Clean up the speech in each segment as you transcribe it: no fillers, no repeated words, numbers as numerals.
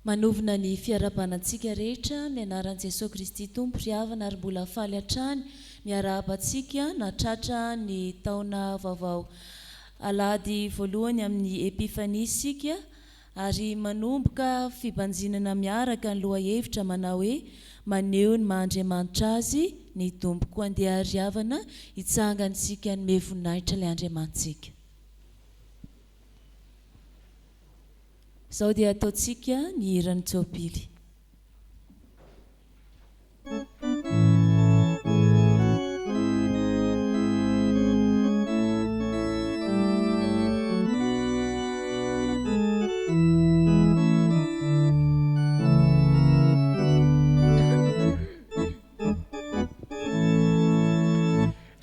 Manovona ny fiarahabana antsika rehetra amin'ny anaran'i Jesoa Kristy Tompo ry havana ary mbola faly hatrany miarahaba antsika nahatratra ny taona vaovao. Alahady voalohany amin'ny Epifania isika ary manomboka fibanjinana miaraka ny lohahevitra manao hoe Maneho ny maha Andriamanitra Azy ny Tompo. Koa andeha ry havana hitsangana isika hanome voninahitra ilay Andriamanitsika. Izao dia ataontsika ny hiran'ny Jobily.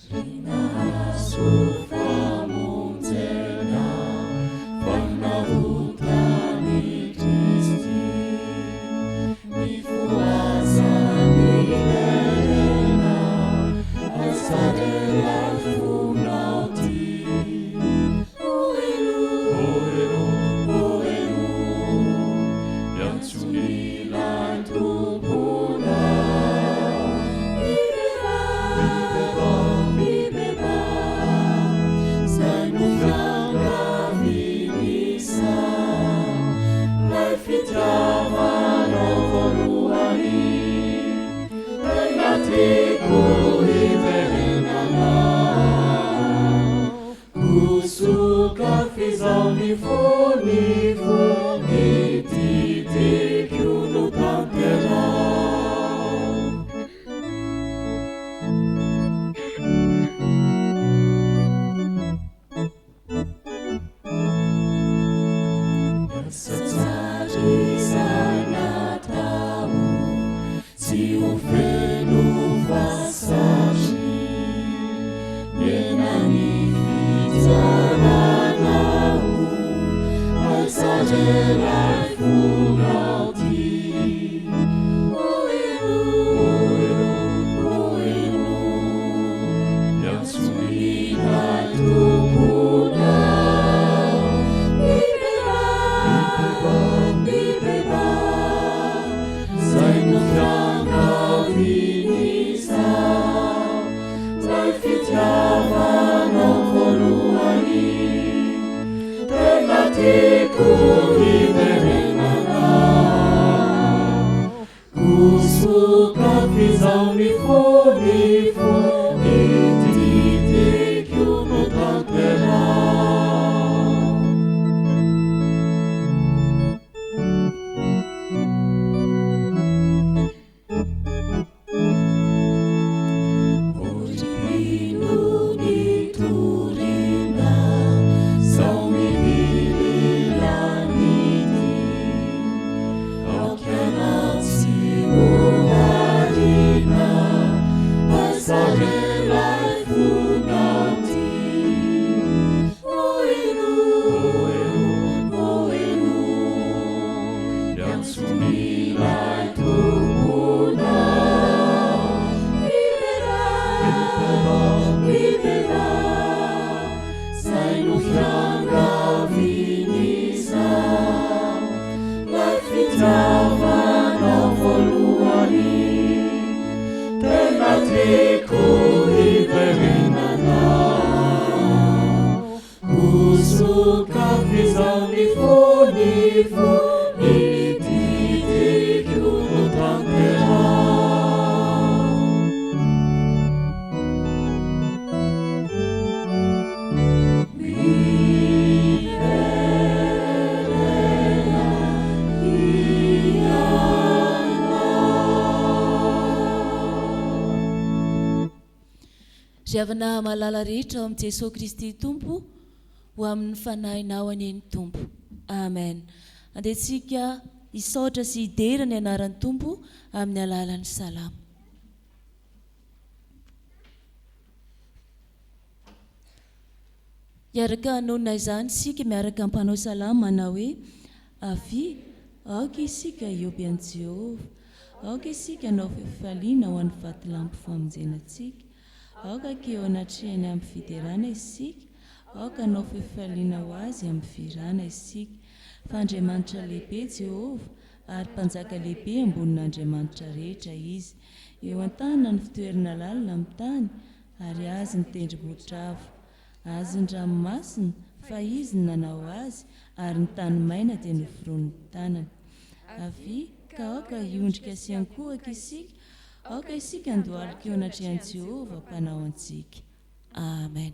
Ry nahazo famonjena, fanavotan'i Kristy. Mifohaza miverena, aiza re lay fonao tia. O helo, o helo, o helo, miantso ny lay Tomponao. Mibebaha, mibebaha, zay no fiangavian'isa. Lay fitiavanao voalohany, tena tiako hiverenana. Kosoka f'izao ny fo, ny fo, ny didiko no tanteraho. Ny asa tsara izay natao Tsy ho feno fa satry Nena ny fitiavanao Aiza re lay fonao ty O elo, o elo, Miantso ny lay Tomponao Mibebaha, mibebaha Zay no fiangavian'iza Lay fitiavanao voalohany Tena tiako hiverenana Kosoka f'izao ny fo ny fo Ny didiko no tanteraho. O ry mpino nitorina, sao mivily lanidy, aoka ianao tsy ho variana, aiza re lay fonao tia. O elo, o elo, Miantso an'ilay Tomponao. Mibebaha, mibebaha, zay no fiangavian'iza. Lay fitiavanao voalohany, tena tiako hiverenana. Kosokafy izao ny fo, ny fo, ny didiko no tanteraho. Miverena hianao. Ry havana malala rehetra ao amin'i Jesoa Kristy Tompo, ho amin'ny fanahinao anie ny Tompo. Amen. Andeha tsika hisaotra sy hidera ny anaran'ny Tompo amin'ny alalan'ny salamo. Hiaraka hanonona izany isika miaraka amin'ny mpanao salamo manao hoe, Avia, aoka isika hihoby an'i Jehovah. Aoka isika hanao fifaliana ho an'ny vatolampy famonjena antsika. Aoka hankeo anatrehany amin'ny fiderana isika, aoka hanao fifaliana ho Azy amin'ny fihirana isika. Fa Andriamanitra lehibe Jehovah, ary Mpanjaka lehibe ambonin'andriamanitra rehetra Izy. Eo an-tanany ny fitoerana lalina amin'ny tany, ary Azy ny tendrombohitra avo. Azy ny ranomasina, fa Izy no nanao azy, ary ny tany maina dia noforonin'ny tanany. Avia, ka aoka hiondrika sy hiankohoka isika, aoka isika handohalika eo anatrehan'i Jehovah, Mpanao antsika. Amen.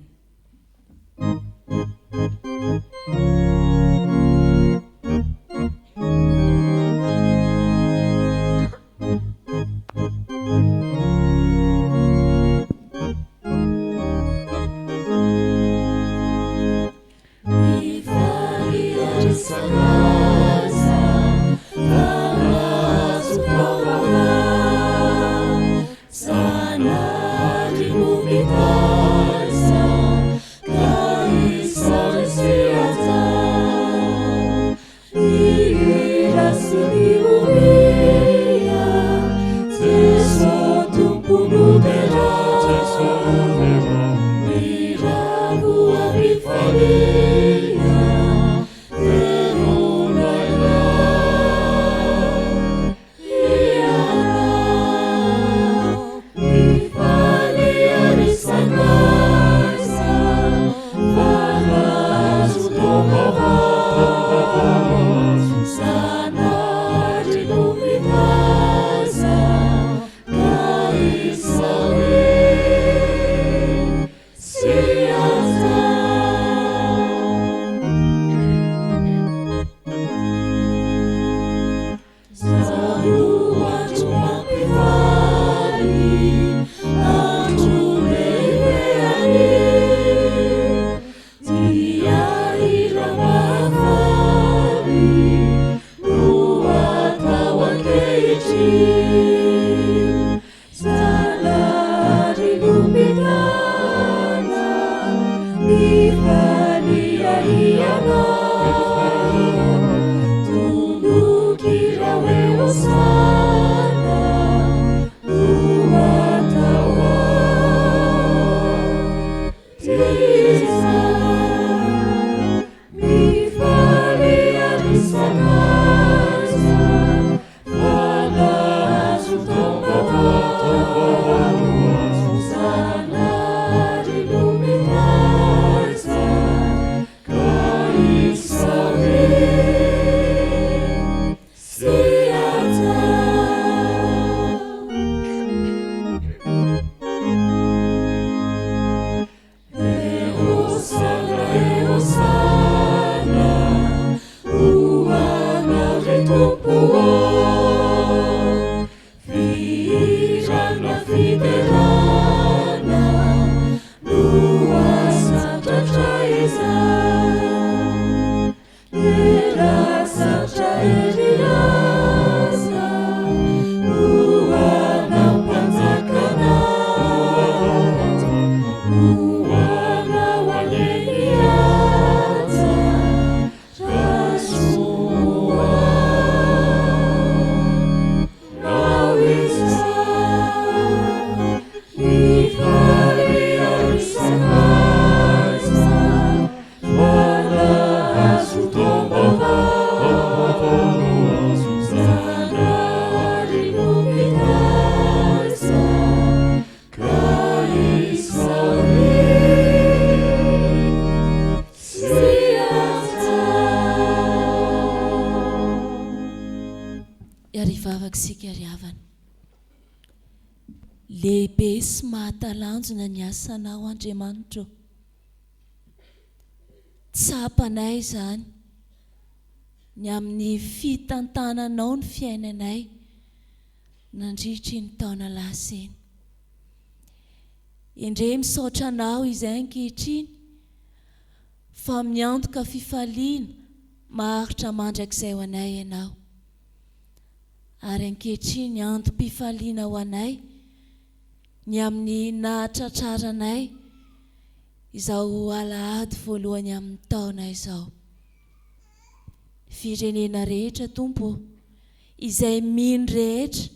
Ary hivavaka isika ry havana. Lehibe sy mahatalanjona ny asanao Andriamanitra ô. Tsapanay izany ny amin'ny fitantananao ny fiainanay nandritra iny taona lasa iny. Endrey misaotra anao izay ankehitriny fa miantoka fifaliana maharitra mandrakizay ho anay ianao. Ary ankehitriny antom-pifaliana ho anay ny amin'ny nahatratraranay izao alahady voalohany amin'ny taona izao. Firenena rehetra, Tompo ô, izay mino rehetra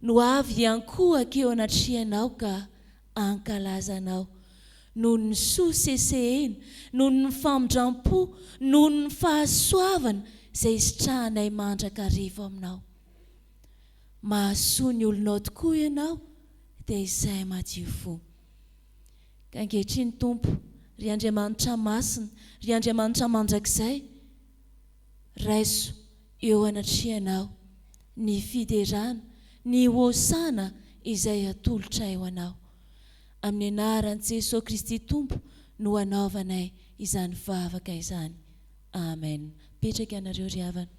no avy hiankohoka eo anatrehanao ka hankalaza Anao noho ny soa sesehena, noho ny famindram-po, noho ny fahasoavana. izay hisitrahanay mandrakariva ao aminao. Mahasoa ny olonao tokoa Ianao, dia izay madio fo. Ka ankehitriny, Tompo, ry Andriamanitra masina, ry Andriamanitra mandrakizay, raiso eo anatrehanao ny fiderana, ny hosana izay atolotray ho Anao. Amin'ny anaran'i Jesoa Kristy Tompo no anaovanay izany vavaka izany. Amen. Mipetraka ianareo ry havana.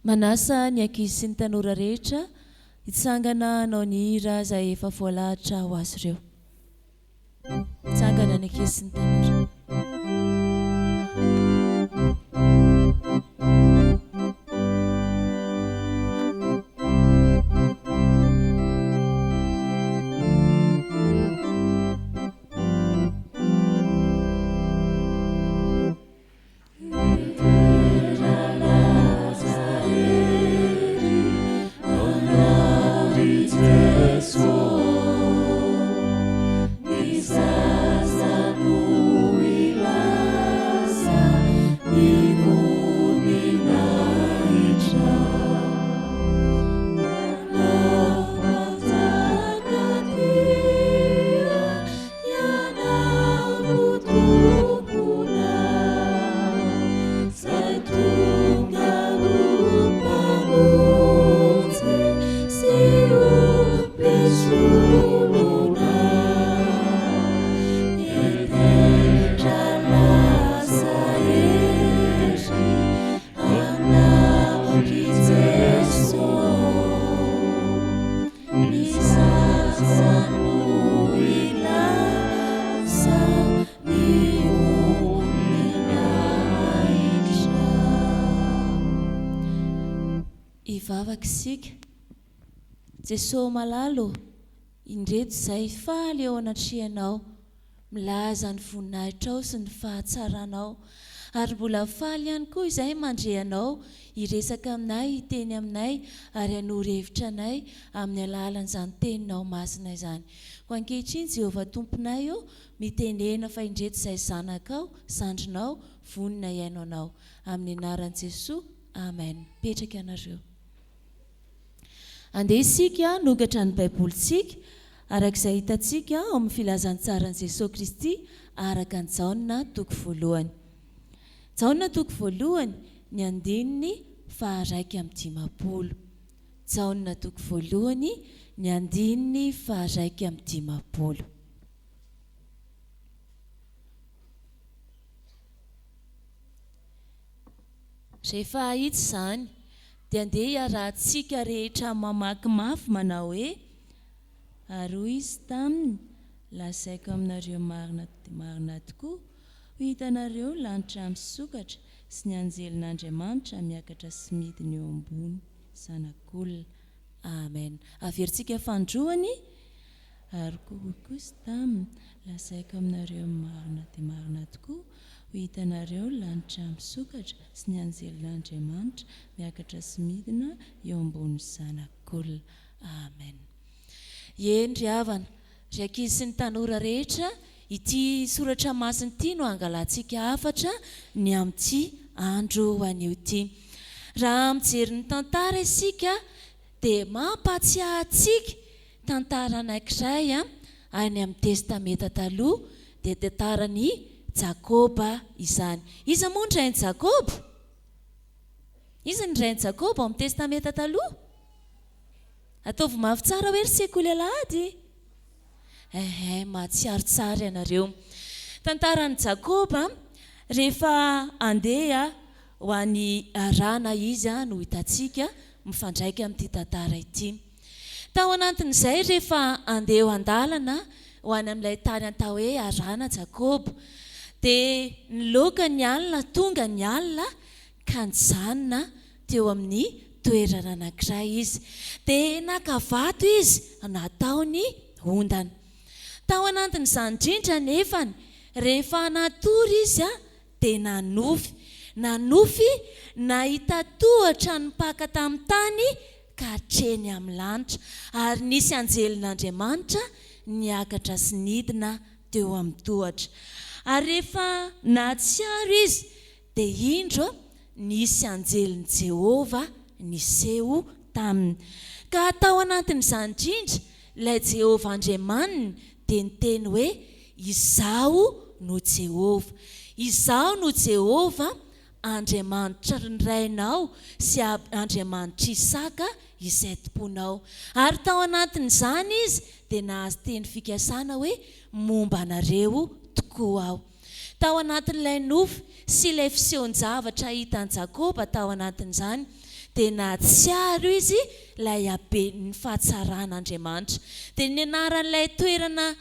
Manasa ny ankizy sy ny tanora rehetra hitsangana hanao ny hira izay efa voalahatra ho azy ireo. Mitsangana ny ankizy sy ny tanora. Ianao no Tomponay, Izay tonga ho Mpamonjy sy ho Mpisolonay. Edera lasa hery aminao ry Jeso. Ny zaza no hilaza ny voninahitra. Hivavaka isika. Jesoa malala ô, indreto izahay faly eo anatrehanao. Milaza ny voninahitrao sy ny fahatsaranao. Ary mbola faly ihany koa izahay mandre Anao hiresaka aminay, hiteny aminay ary hanoro hevitra anay amin'ny alalan'izany Teninao masina izany. Koa ankehitriny, Jehovah Tomponay ô, mitenena fa indreto izahay zanakao, zandrinao, vonona hihaino Anao. Amin'ny anaran'i Jesoa, Amen. Mipetraka ianareo. Andeha isika hanokatra ny Baibolintsika araka izay hitantsika ao amin'ny Filazantsaran'i Jesoa Kristy araka an'i Jaona toko voalohany. Jaona toko voalohany, ny andininy faha-51. Jaona toko voalohany, ny andininy faha-51. Rehefa hahitsy izany, dia andeha hiarahantsika rehetra mamaky mafy manao hoe, Ary hoy Izy taminy, Lazaiko aminareo marina dia marina tokoa, ho hitanareo ny lanitra misokatra sy ny anjelin'Andriamanitra miakatra sy midina eo ambony Zanak'olona. Amen. Averintsika fanindroany. Ary koa hoy kosa taminy, Lazaiko aminareo marina dia marina tokoa, ho hitanareo ny lanitra misokatra sy ny anjelin'Andriamanitra miakatra sy midina eo ambonin'ny Zanak'olona. Amen. Eny ry havana, ry ankizy sy ny tanora rehetra, ity soratra masina ity no hangalantsika hafatra ny amin'ity andro anio ity. Raha mijery ny tantara isika dia mampahatsiahy antsika tantara anankiray any amin'ny Testamenta Taloha, dia tantaran'i Jakoba izany. Iza moa ny rain'i Jakoba? Iza ny rain'i Jakoba ao amin'ny Testamenta Taloha? Ataovy mafy tsara hoe ry sekoly alahady? Ehe, mahatsiaro tsara ianareo. Tantaran'i Jakoba, rehefa handeha ho any Harana izy no hitantsika mifandraika amin'ity tantara ity. Tao anatin'izay, rehefa handeha eo an-dalana ho any amin'ilay tany atao hoe Harana Jakoba, dia niloaka ny alina, tonga ny alina ka nijanona teo amin'ny toerana anankiray izy. Dia naka vato izy nataony ondana. Tao anatin'izany indrindra anefany, rehefa natory izy dia nanofy. Nanofy nahita tohatra nipaka tamin'ny tany ka hatreny amin'ny lanitra, ary nisy anjelin'Andriamanitra niakatra sy nidina teo amin'ny tohatra. Ary rehefa nahatsiaro izy, dia indro, nisy anjelin'i Jehovah niseho taminy. Ka tao anatin'izany indrindra, ilay Jehovah Andriamaniny dia niteny hoe, Izaho no Jehovah. Izaho no Jehovah Andriamanitry ny rainao sy Andriamanitr'i Isaka izay tomponao. Ary tao anatin'izany izy dia nahazo teny fikasana hoe, Momba anareo tokoa aho. Tao anatin'ilay nofy sy ilay fisehon-javatra hitan'i Jakoba tao anatin'izany, dia nahatsiaro izy ilay haben'ny fahatsaran'Andriamanitra. Dia ny anaran'ilay toerana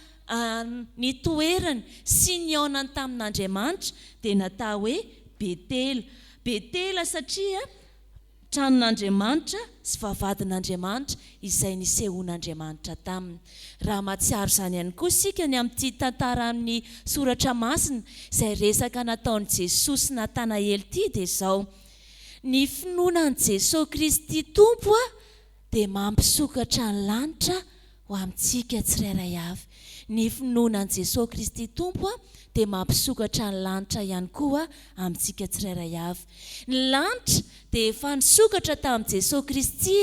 nitoerany sy nihaonany tamin'Andriamanitra dia natao hoe Betela. Betela satria tranon'Andriamanitra sy vavahadin'Andriamanitra izay nisehoan'Andriamanitra taminy. Raha mahatsiaro izany ihany koa isika ny amin'ity tantara amin'ny Soratra Masina izay resaka nataon'i Jesoa sy Natanaely ity dia izao, Ny finoana an'i Jesoa Kristy Tompo dia mampisokatra ny lanitra ho amintsika tsirairay avy. Ny finoana an'i Jesoa Kristy Tompo dia mampisokatra ny lanitra ihany koa amintsika tsirairay avy. Ny lanitra dia efa nisokatra tamin'i Jesoa Kristy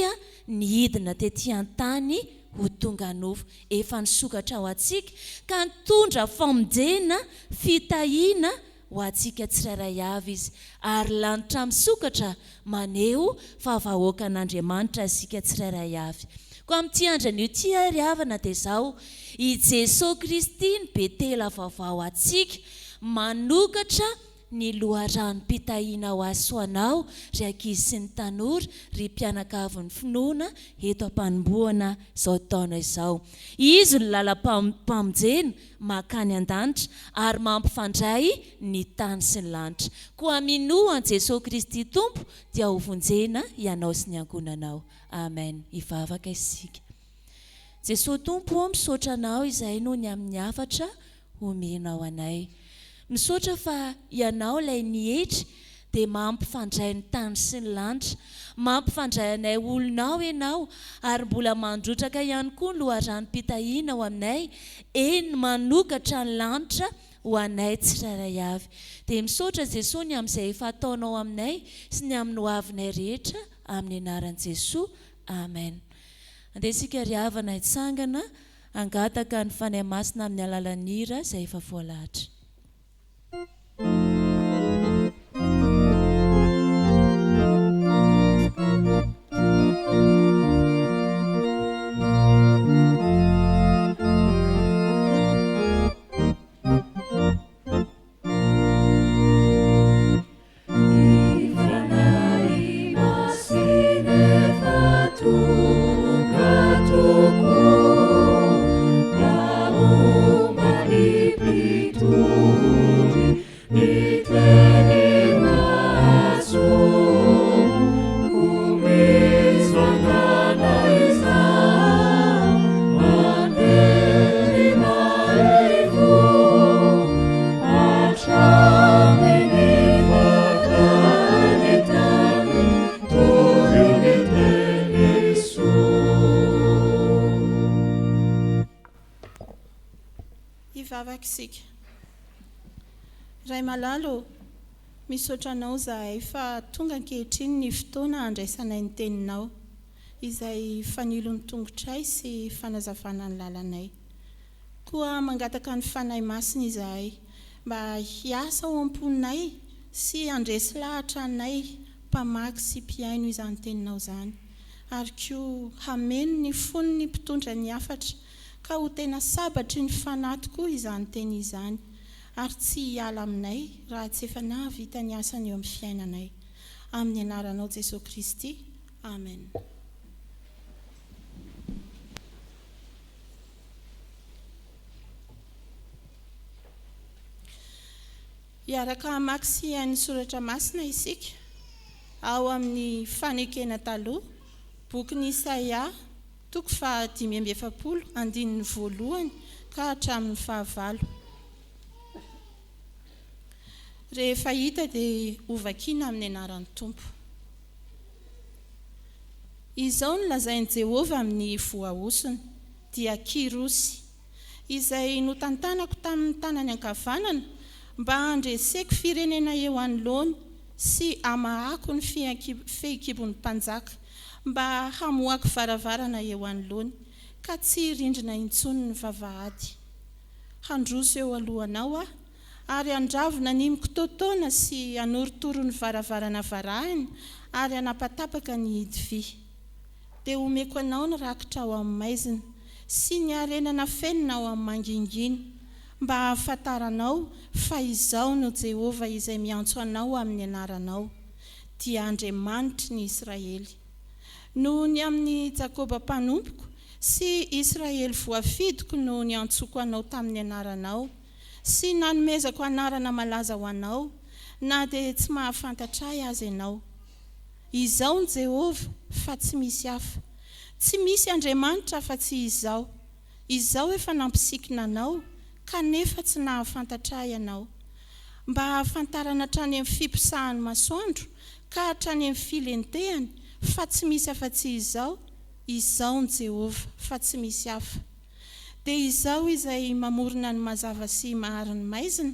nidina tety an-tany ho tonga nofo. Efa nisokatra ho antsika ka nitondra famonjena, fitahiana ho antsika tsirairay avy Izy, ary lanitra misokatra maneho fa vahoakan'Andriamanitra isika tsirairay avy. Koa amin'ity andro anio ity aho ry havana dia izao, i Jesoa Kristy no Betela vaovao antsika, manokatra ny loharanom-pitahiana ho ahy sy ho anao, ry ankizy sy ny tanora, ry mpianakavin'ny finoana eto am-panombohana izao taona izao. Izy no lalam-pamonjena, mankany an-danitra ary mampifandray ny tany sy ny lanitra. Koa minoa an'i Jesoa Kristy Tompo dia ho vonjena ianao sy ny ankohonanao. Amen. Hivavaka isika. Jesoa Tompo ô misaotra Anao izahay noho ny amin'ny hafatra omenao anay. Misaotra fa Ianao ilay nietry dia mampifandray ny tany sy ny lanitra. Mampifandray anay olonao Ianao ary mbola mandrotraka ihany koa ny loharanom-pitahiana ao aminay, eny manokatra ny lanitra ho anay tsirairay avy. Dia misaotra Jesoa ny amin'izay efa ataonao aminay sy ny amin'ny hoavinay rehetra amin'ny anaran'i Jesoa. Amen. Andeha isika ry havana hitsangana hangataka ny Fanahy Masina amin'ny alalan'ny hira izay efa voalahatra. Ny Fanahy Masina efa tonga tokoa mba homba ny mpitory ny teny mahasoa. Koa mitsangàna izaho mandeha ny mahery fo. Hatramin'ny faran'ny tany, torio ny teny soa. Hivavaka isika. Ray malala ô, misaotra Anao izahay fa tonga ankehitriny ny fotoana handraisanay ny Teninao, izay fanilon'ny tongotray sy fanazavana ny lalanay. Koa mangataka ny Fanahy Masina izahay mba hiasa ao am-ponay sy handresy lahatra anay mpamaky sy mpihaino izany Teninao izany, ary koa hameno ny fon'ny mpitondra ny hafatra ka ho tena sabatry ny Fanahy tokoa izany Teny izany ary tsy hiala aminay raha tsy efa nahavita ny asany eo amin'ny fiainanay. Amin'ny Anaranao Jesoa Kristy. Amen. Hiaraka hamaky sy hihaino ny soratra masina isika ao amin'ny Fanekena Taloha, bokin'i Isaia, toko faha 45, andininy voalohany ka hatramin'ny fahavalo. Rehefa hita dia hovakina amin'ny anaran'ny Tompo. Izao no lazain'i Jehovah amin'ny voahosony, dia Kyrosy, izay notantanako tamin'ny tanany ankavanana mba handreseko firenena eo anoloany sy hamahako ny fehikibon'ny mpanjaka, mba hamohako varavarana eo anoloany, ka tsy hirindrina intsony ny vavahady. Handroso eo alohanao aho, ary handravona ny mikitoatoana sy hanorotoro ny varavarana varahina ary hanapatapaka ny hidy vy. Dia homeko anao ny rakitra ao amin'ny maizina, sy ny harena nafenina ao amin'ny mangingina, mba hahafantaranao fa Izaho no Jehovah izay miantso anao amin'ny anaranao, dia Andriamanitry ny Israely. Noho ny amin'i Jakoba mpanompoko sy Israely voafidiko no niantsoako anao tamin'ny anaranao, sy nanomezako anarana malaza ho anao, na dia tsy mahafantatra ahy aza ianao. Izaho no Jehovah, fa tsy misy hafa. Tsy misy Andriamanitra afa-tsy Izaho. Izaho efa nampisikina anao, kanefa tsy nahafantatra Ahy ianao. Mba hahafantarana hatrany amin'ny fiposahan'ny masoandro ka hatrany amin'ny filentehany fa tsy misy afa-tsy Izaho, Izaho no Jehovah, fa tsy misy hafa. Dia Izaho izay mamorona ny mazava sy mahary ny maizina,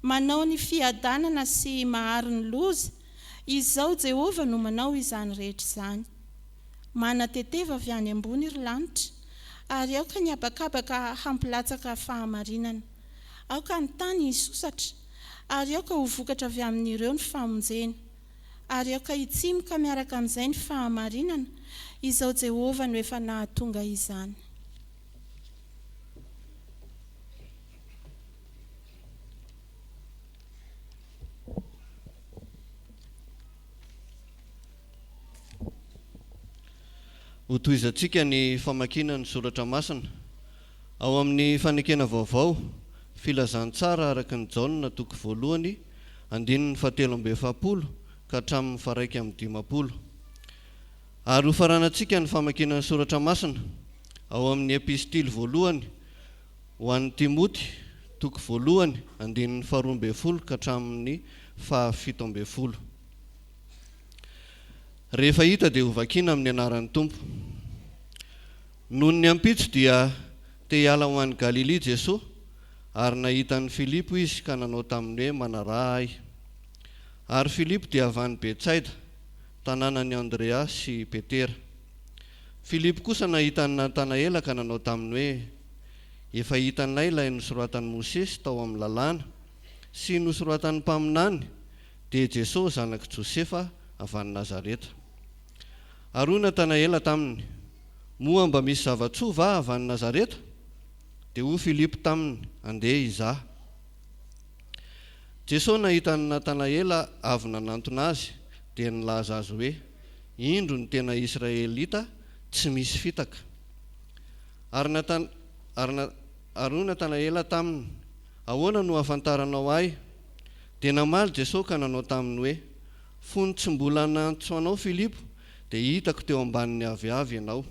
manao ny fiadanana sy mahary ny loza, Izaho Jehovah no manao izany rehetra izany. Manateteva avy any ambony, ry lanitra, ary aoka ny habakabaka hampilatsaka fahamarinana. Aoka ny tany hisosatra, ary aoka ho vokatra avy amin'ireo ny famonjena. Ary aoka hitsimoka miaraka amin'izay ny fahamarinana, Izaho Jehovah no efa nahatonga izany. Hotohizantsika ny famakiana ny soratra masina ao amin'ny Fanekena Vaovao, Filazantsara araka ny Jaona toko voalohany andininy fahatelo amby efapolo ka hatramin'ny faha-51. Ary hofaranantsika ny famakiana ny soratra masina ao amin'ny Epistily voalohany ho an'i Timoty toko voalohany andininy faharoa ambin'ny folo ka hatramin'ny fahafito ambin'ny folo. Rehefa hita dia hovakina amin'ny anaran'ny Tompo. Nony ny ampitso dia te hiala ho any Galilia Jesoa, ary nahita an'i Filipo izy ka nanao taminy hoe, Manaraha ahy. Ary Filipo dia avy any Betsaida, tanànan'i Andrea sy Petera. Filipo kosa nahita an'i Natanaela ka nanao taminy hoe, Efa hitanay ilay nosoratan'i Mosesy tao amin'ny lalàna sy nosoratan'ny mpaminany, dia Jesoa zanak'i Josefa avy any Nazareta. Ary hoy Natanaela taminy, Moa mba misy zava-tsoa va avy any Nazareta? Dia hoy Filipo taminy, Andeha hizaha. Jesoa nahita an'i Natanaela avy nanantona azy, dia nilaza azy hoe, Indro ny tena Israelita tsy misy fitaka. Ary Natan, ary na, ary hoy Natanaela taminy, Ahoana no ahafantaranao ahy? Dia namaly Jesoa ka nanao taminy hoe, Fony tsy mbola nantso anao Filipo, dia hitako teo ambanin'ny aviavy ianao.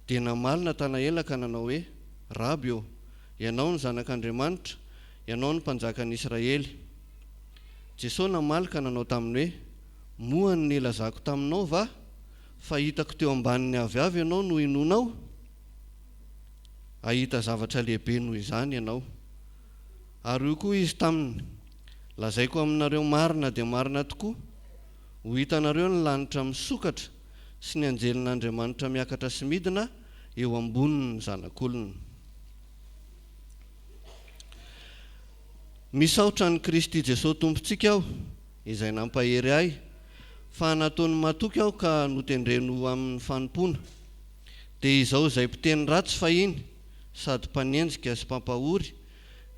Dia namaly Natanaela ka nanao hoe, Raby ô, Ianao no Zanak'Andriamanitra, Ianao no Mpanjakan'ny Israely. Jesoa namaly ka nanao taminy hoe, Moa ny nilazako taminao va, fa hitako teo ambanin'ny aviavy ianao no inoanao? Hahita zavatra lehibe noho izany ianao. Ary hoy koa Izy taminy, Lazaiko aminareo marina dia marina tokoa, ho hitanareo ny lanitra misokatra sy ny anjelin'Andriamanitra miakatra sy midina eo ambonin'ny Zanak'olona. Misaotra an'i Kristy Jesoa Tompontsika aho, izay nampahery ahy, fa nataony matoky aho ka notendreny ho amin'ny fanompoana. Dia izao izay mpiteny ratsy fahiny sady mpanenjika sy mpampahory,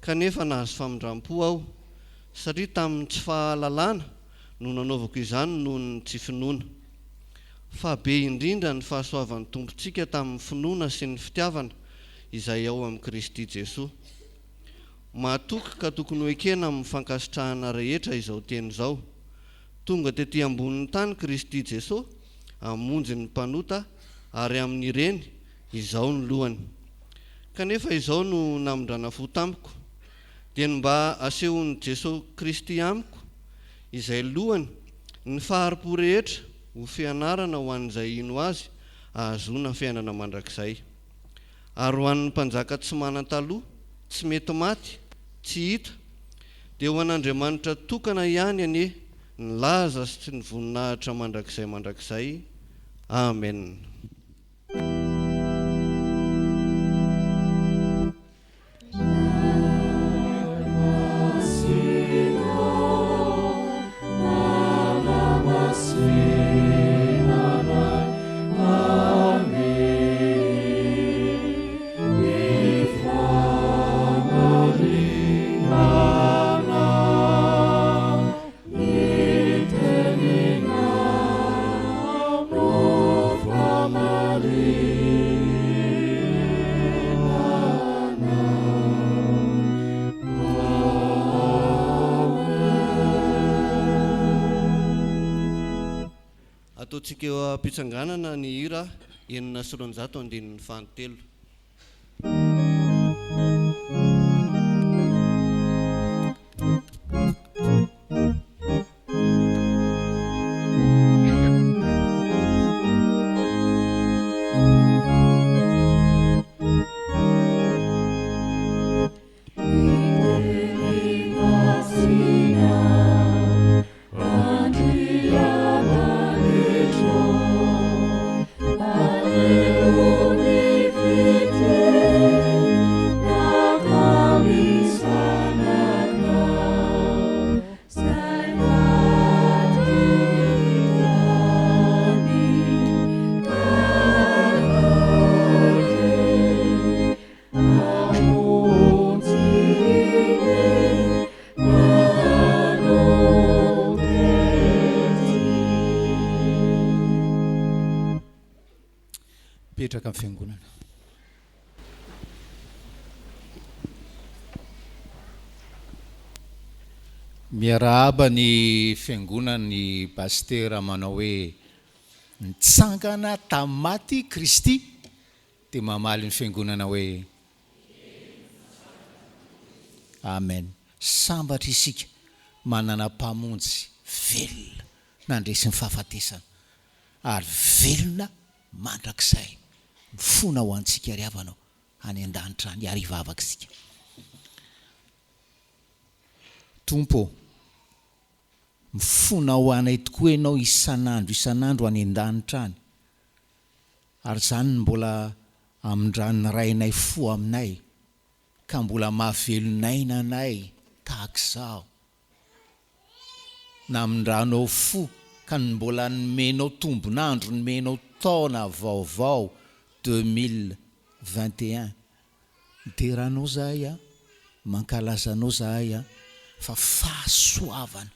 kanefa nahazo famindram-po aho, satria tamin'ny tsy fahalalana no nanaovako izany noho ny tsy finoana. Fa be indrindra ny fahasoavan'ny Tompontsika tamin'ny finoana sy ny fitiavana izay ao amin'i Kristy Jesoa. Matoky ka tokony ho ekena amin'ny fankasitrahana rehetra izao teny izao, Tonga tetỳ ambonin'ny tany Kristy Jesoa hamonjy ny mpanota ary amin'ireny izaho no lohany. Kanefa izao no namindrana fo tamiko, dia ny mba asehon'i Jesoa Kristy amiko, izay lohany, ny fahari-po rehetra ho fianarana ho an'izay hino Azy ahazoana fiainana mandrakizay. Ary ho an'ny mpanjaka tsy manan-taloha, tsy mety maty, tsy hita. Dia ho an'Andriamanitra tokana ihany anie ny laza sy ny voninahitra mandrakizay mandrakizay. Amena. Ataontsika eo am-pitsanganana ny hira 206 andininy fahatelo. Mipetraka ny fiangonana. Miarahaba ny fiangonan'ny Pasitera manao hoe nitsangana tamin'ny maty Kristy dia mamaly ny fiangonana hoe Amen. Sambatra isika manana Mpamonjy velona nandresy ny fahafatesana ary velona mandrakizay mifona ho antsika ry havana ô any an-danitra any ary hivavaka isika. Tompo ô, mifona ho anay tokoa Ianao isan'andro isan'andro any an-danitra any, ary izany no mbola amindran'ny Rainay fo aminay, ka mbola mahavelon'aina anay tahak'izao. Namindranao fo ka mbola nomenao tombon'andro, nomenao taona vaovao 2021. Midera anao zahay a, mankalaza anao zahay a, fa fahasoavana,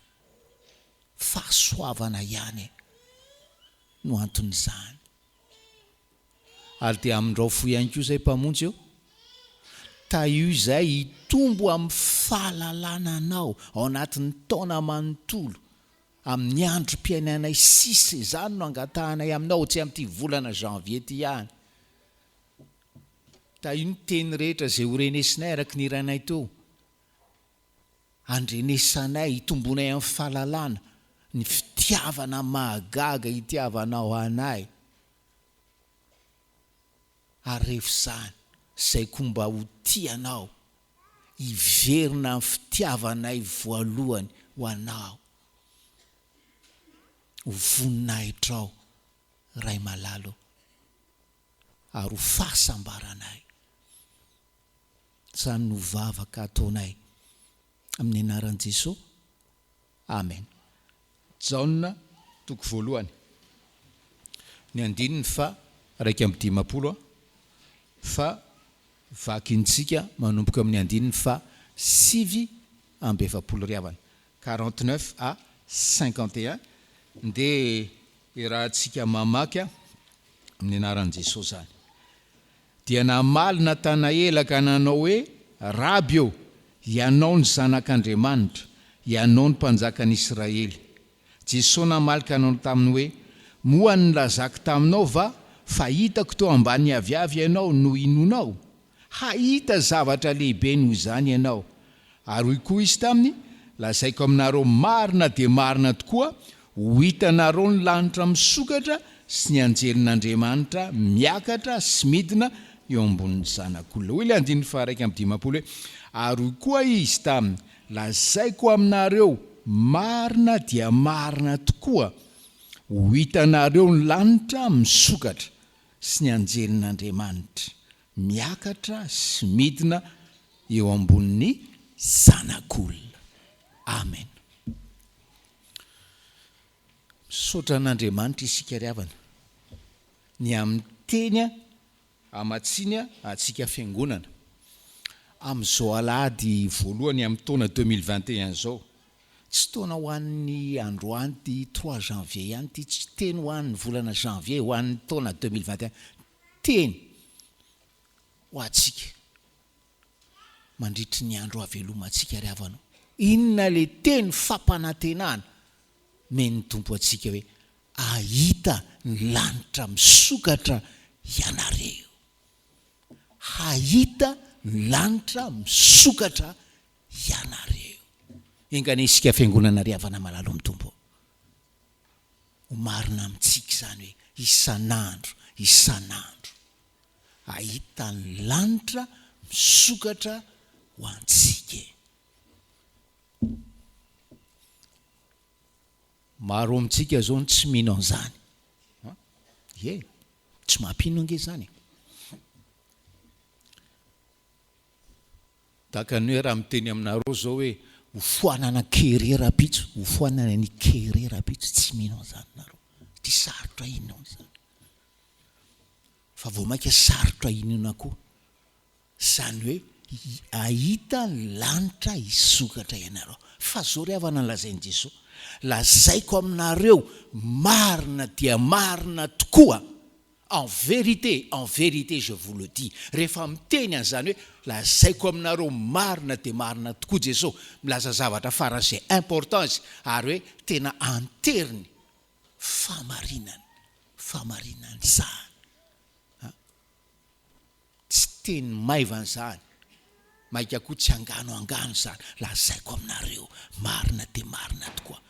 fahasoavana ihany no anton'izany. Ary dia amindrao fo ihany koa izay Mpamonjy ô. Tahio izay hitombo amin'ny fahalalana Anao ao anatin'ny taona manontolo, amin'ny androm-piainanay sisa. Izany no angatahanay Aminao, tsy amin'ity volana janvier ity ihany. Tahio ny teny rehetra izay ho renesinay araka ny hiranay teo. Andrenesanay, hitombonay amin'ny fahalalana, ny fitiavana mahagaga itiavanao anay. Ary rehefa izany, izay koa mba ho tia anao, hiverina amin'ny fitiavanay voalohany ho anao, ho voninahitrao, Ray malala ô, ary ho fahasambaranay. Izany no vavaka ataonay amin'ny anaran'i Jesoa. Amen. Jaona toko voalohany, ny andininy faha 51 fa vakintsika manomboka amin'ny andininy faha 49 ry havana, 49 à 51, ndeha iarahantsika mamaky amin'ny anaran'i Jesoa izany. Dia namaly Natanaela ka nanao hoe, Raby ô, Ianao no Zanak'Andriamanitra, Ianao no Mpanjakan'i Israely. Jesoa namaly ka nanao taminy hoe, Moa nilazako taminao va fa hitako teo ambany aviavy ianao no inoanao? Hahita zavatra lehibe noho izany ianao. Ary hoy koa Izy taminy, Lazaiko aminareo marina dia marina tokoa, ho hitanareo ny lanitra misokatra sy ny anjelin'Andriamanitra miakatra sy midina eo ambonin'ny Zanak'olona. Hoy ilay andininy faha-51 hoe, Ary hoy koa Izy taminy, Lazaiko aminareo marina dia marina tokoa, ho hitanareo ny lanitra misokatra sy ny anjelin'Andriamanitra miakatra sy midina eo ambonin'ny Zanak'olona. Amen. Misaotra an'Andriamanitra isika ry havana ny amin'ny teny hamatsiany antsika fiangonana amin'izao alahady voalohany amin'ny taona 2021 izao. Tsy taona ho an'ny androany trois janvier ihany ity, tsy teny ho an'ny volana janvier, ho an'ny taona 2021, teny ho antsika mandritry ny andro havelomantsika ry havana o. Inona ilay teny fampanantenana omen'ny Tompo antsika hoe hahita ny lanitra misokatra ianareo. Hahita ny lanitra misokatra ianareo. Enga anie isika Fiangonana ry havana malala ao amin'ny Tompo o. Ho marina amintsika izany hoe isan'andro isan'andro hahita ny lanitra misokatra ho antsika e. Maro amintsika izao no tsy mino an'izany. Ie, tsy mampino ange izany e. Tahaka ny hoe raha miteny aminareo izao hoe ho foanana kere rahampitso, ho foanana ny kere rahampitso, tsy mino an'izany nareo. Satria sarotra inoana izany. Fa vao mainka sarotra inoana koa izany hoe hahita ny lanitra hisokatra ianareo. Fa izao ry havana no lazain'i Jesoa, Lazaiko aminareo marina dia marina tokoa, en vérité, en vérité je vous le dis. Rehefa miteny an'izany hoe lazaiko aminareo marina dia marina tokoa Jesoa, milaza zavatra faran'izay important izy ary hoe tena anteriny fahamarinana, fahamarinana izany. Tsy teny maivana izany, mainka koa tsy angano angano izany, lazaiko aminareo marina dia marina tokoa.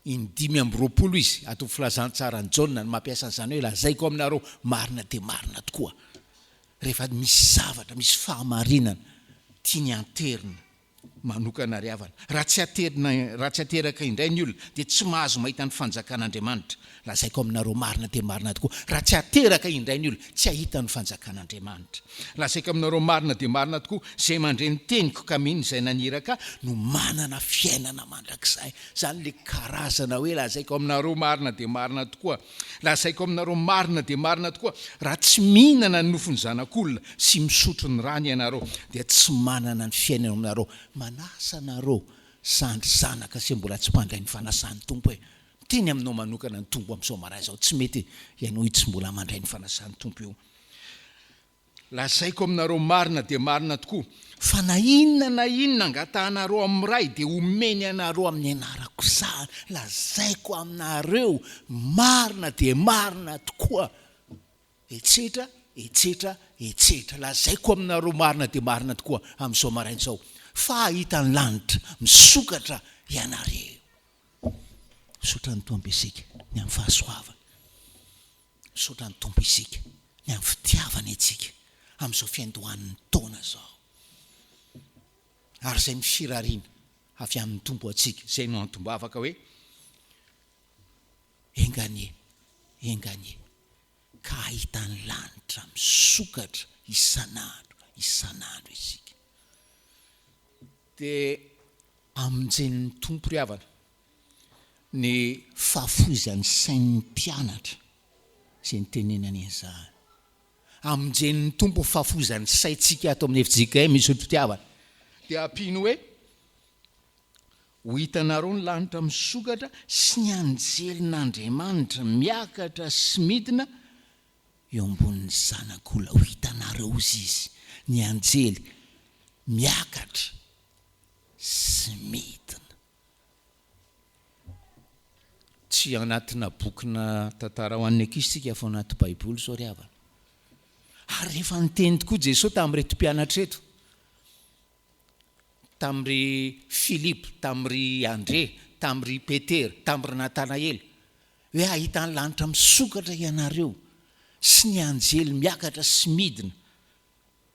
In-25 izy ato amin'ny Filazantsaran'i Jaona no mampiasa an'izany hoe lazaiko aminareo marina dia marina tokoa. Rehefa misy zavatra, misy fahamarinana tiany hanterina manokana ry havana. Raha tsy aterina, raha tsy ateraka indray ny olona dia tsy mahazo mahita ny fanjakan'Andriamanitra. Lazaiko aminareo marina dia marina tokoa, raha tsy ateraka indray ny olona, tsy hahita ny fanjakan'Andriamanitra. Lazaiko aminareo marina dia marina tokoa, izay mandre ny teniko ka mino izay naniraka ahy no manana fiainana mandrakizay. Izany ilay karazana hoe lazaiko aminareo marina dia marina tokoa. Lazaiko aminareo marina dia marina tokoa, raha tsy mihinana ny nofon'ny Zanak'olona sy misotro ny rany ianareo, dia tsy manana ny fiainana eo aminareo. Manasa anareo zandry zanaka sy mbola tsy mpandray ny fanasan'ny Tompo e! Miteny aminao manokana ny Tompo amin'izao maraina izao, tsy mety ianao io tsy mbola mandray ny fanasan'ny Tompo io. Lazaiko aminareo marina dia marina tokoa, fa na inona na inona angatahanareo amin'ny Ray dia homeny anareo amin'ny anarako izany. Lazaiko aminareo marina dia marina tokoa, etsetra, etsetra, etsetra. Lazaiko aminareo marina dia marina tokoa amin'izao maraina izao, fa hahita ny lanitra misokatra ianareo. Misaotra ny Tompo isika ny amin'ny fahasoavany. Misaotra ny Tompo isika ny amin'ny fitiavany antsika amin'izao fiandohan'ny taona izao. Ary izay ny firariana avy amin'ny Tompo antsika, izay no antom-bavaka hoe, Enga anie, enga anie, ka hahita ny lanitra misokatra isan'andro, isan'andro isika. Dia amonjen'ny Tompo ry havana ny fahafoizan'ny sain'ny mpianatra izay nitenenany an'izany. Amonjen'ny Tompo ny fahafoizan'ny saintsika ato amin'ny fjkm Isotry Fitiavana. Dia ampiany hoe, Ho hitanareo ny lanitra misokatra sy ny anjelin'Andriamanitra miakatra sy midina eo ambonin'ny Zanak'olona. Ho hitanareo, hozy Izy, ny anjely miakatra sy midina. Tsy anatina bokina tantara ho an'ny ankizy tsika fa anaty baiboly izao ry havana. Ary rehefa niteny tokoa Jesoa tamin'ireto mpianatra ireto, tamin'ry Filipo, tamin'ry Andre, tamin'ry Petera, tamin'ry Natanaela, hoe hahita ny lanitra misokatra ianareo sy ny anjely miakatra sy midina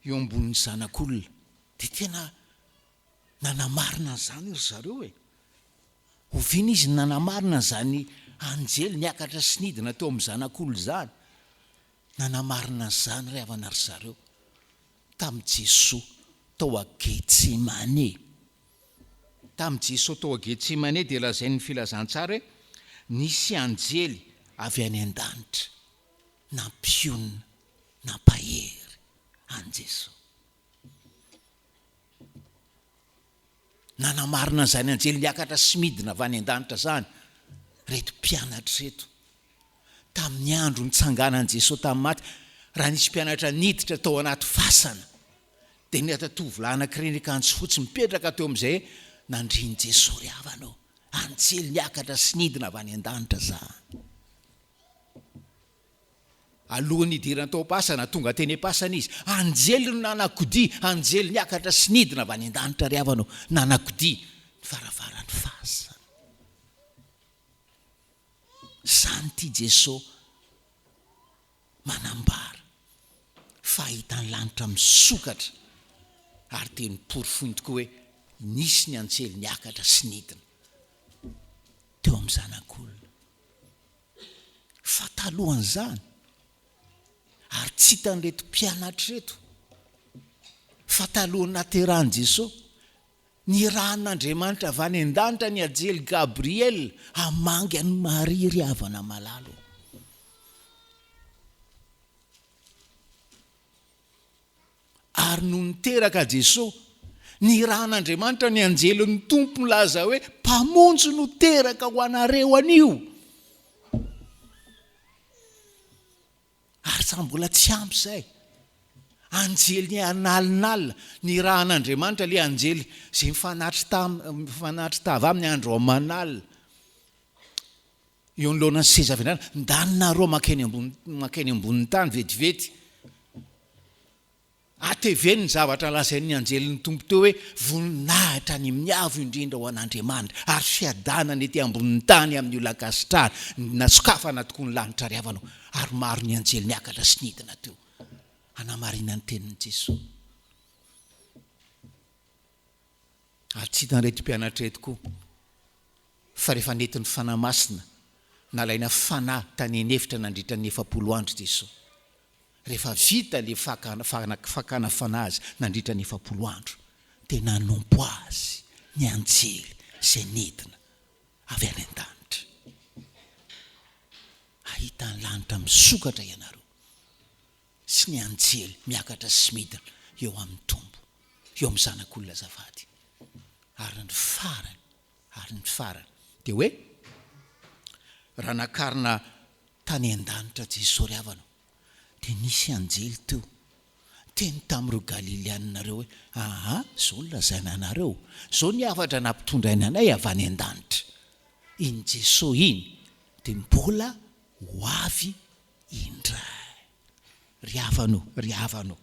eo ambonin'ny Zanak'olona, dia tena. Nanamarina an'izany ry zareo e! Oviana izy no nanamarina an'izany anjely niakatra sy nidina teo amin'ny Zanak'olona izany? Nanamarina an'izany ry havana ry zareo tamin'i Jesoa tao a Getsemane. Tamin'i Jesoa tao a Getsemane dia lazain'ny filazantsara hoe nisy anjely avy any an-danitra nampionona, nampahery an'i Jesoa. Nanamarina an'izany anjely niakatra sy midina avy any an-danitra izany ireto mpianatra ireto. Tamin'ny andro nitsanganan'i Jesoa tamin'ny maty, raha nisy mpianatra niditra tao anaty fasana, dia nahita tovolahy anankiray niakanjo fotsy mipetraka teo amin'izay nandrian'i Jesoa ry havana ô. Anjely niakatra sy nidina avy any an-danitra izany. Alohan'ny hidirany tao am-pasana, tonga teny am-pasana izy. Anjely no nanakodia, anjely niakatra sy nidina avy any an-danitra ry havana ô, nanakodia ny varavaran'ny fasana. Izany ity Jeso manambara fa hahita ny lanitra misokatra ary dia noporofoiny tokoa hoe nisy ny anjely niakatra sy nidina teo amin'ny Zanak'olona. Fa talohan'izany, ary tsy hitan'ireto mpianatra ireto, fa talohan'ny nahaterahan'i Jesoa, nirahan'Andriamanitra avy any an-danitra ny anjely Gabriela hamangy an'i Maria ry havana malala ô. Ary nony teraka Jesoa, nirahan'Andriamanitra ny anjelin'ny Tompo milaza hoe, Mpamonjy no teraka ho anareo anio. Ary sa mbola tsy ampy izay? Anjely an'alinalina, nirahan'Andriamanitra ilay anjely izay mifanatri-tava aminy andro aman'alina. Eo anoloanan'ny seza fiandrianana, ndany nareo mankeny ambony mankeny ambonin'ny tany vetivety. Ateveno ny zavatra lazain'ny anjelin'ny Tompo teo hoe voninahitra any amin'ny avo indrindra ho an'Andriamanitra ary fiadanana ety ambonin'ny tany amin'ny olona ankasitrahana. Nasokafana tokoa ny lanitra ry havana o, ary maro ny anjely niakatra sy nidina teo hanamarina ny tenin'i Jesoa. Ary tsy hitan'ireto mpianatra ireto koa fa rehefa nentin'ny Fanahy Masina, nalaina fanahy tany an'efitra nandritra ny 40 andro Jesoa. Rehefa vita ilay fakana fakana fanahy azy nandritra ny 40 andro, dia nanompo azy ny anjely izay nidina avy any an-danitra. Hahita ny lanitra misokatra ianareo. sy ny anjely miakatra sy midina eo amin'ny Tompo, eo amin'ny Zanak'olona azafady. Ary ny farany, ary ny farany, dia hoe, raha nakarina tany an-danitra Jesoa ry havana, dia nisy anjely teo, niteny tamin'ireo Galilianina ireo hoe, Aa, izao no lazaina anareo, izao ny hafatra nampitondraina anay avy any an-danitra, iny Jesoa iny dia mbola ho avy indray. Ry havana o, ry havana o,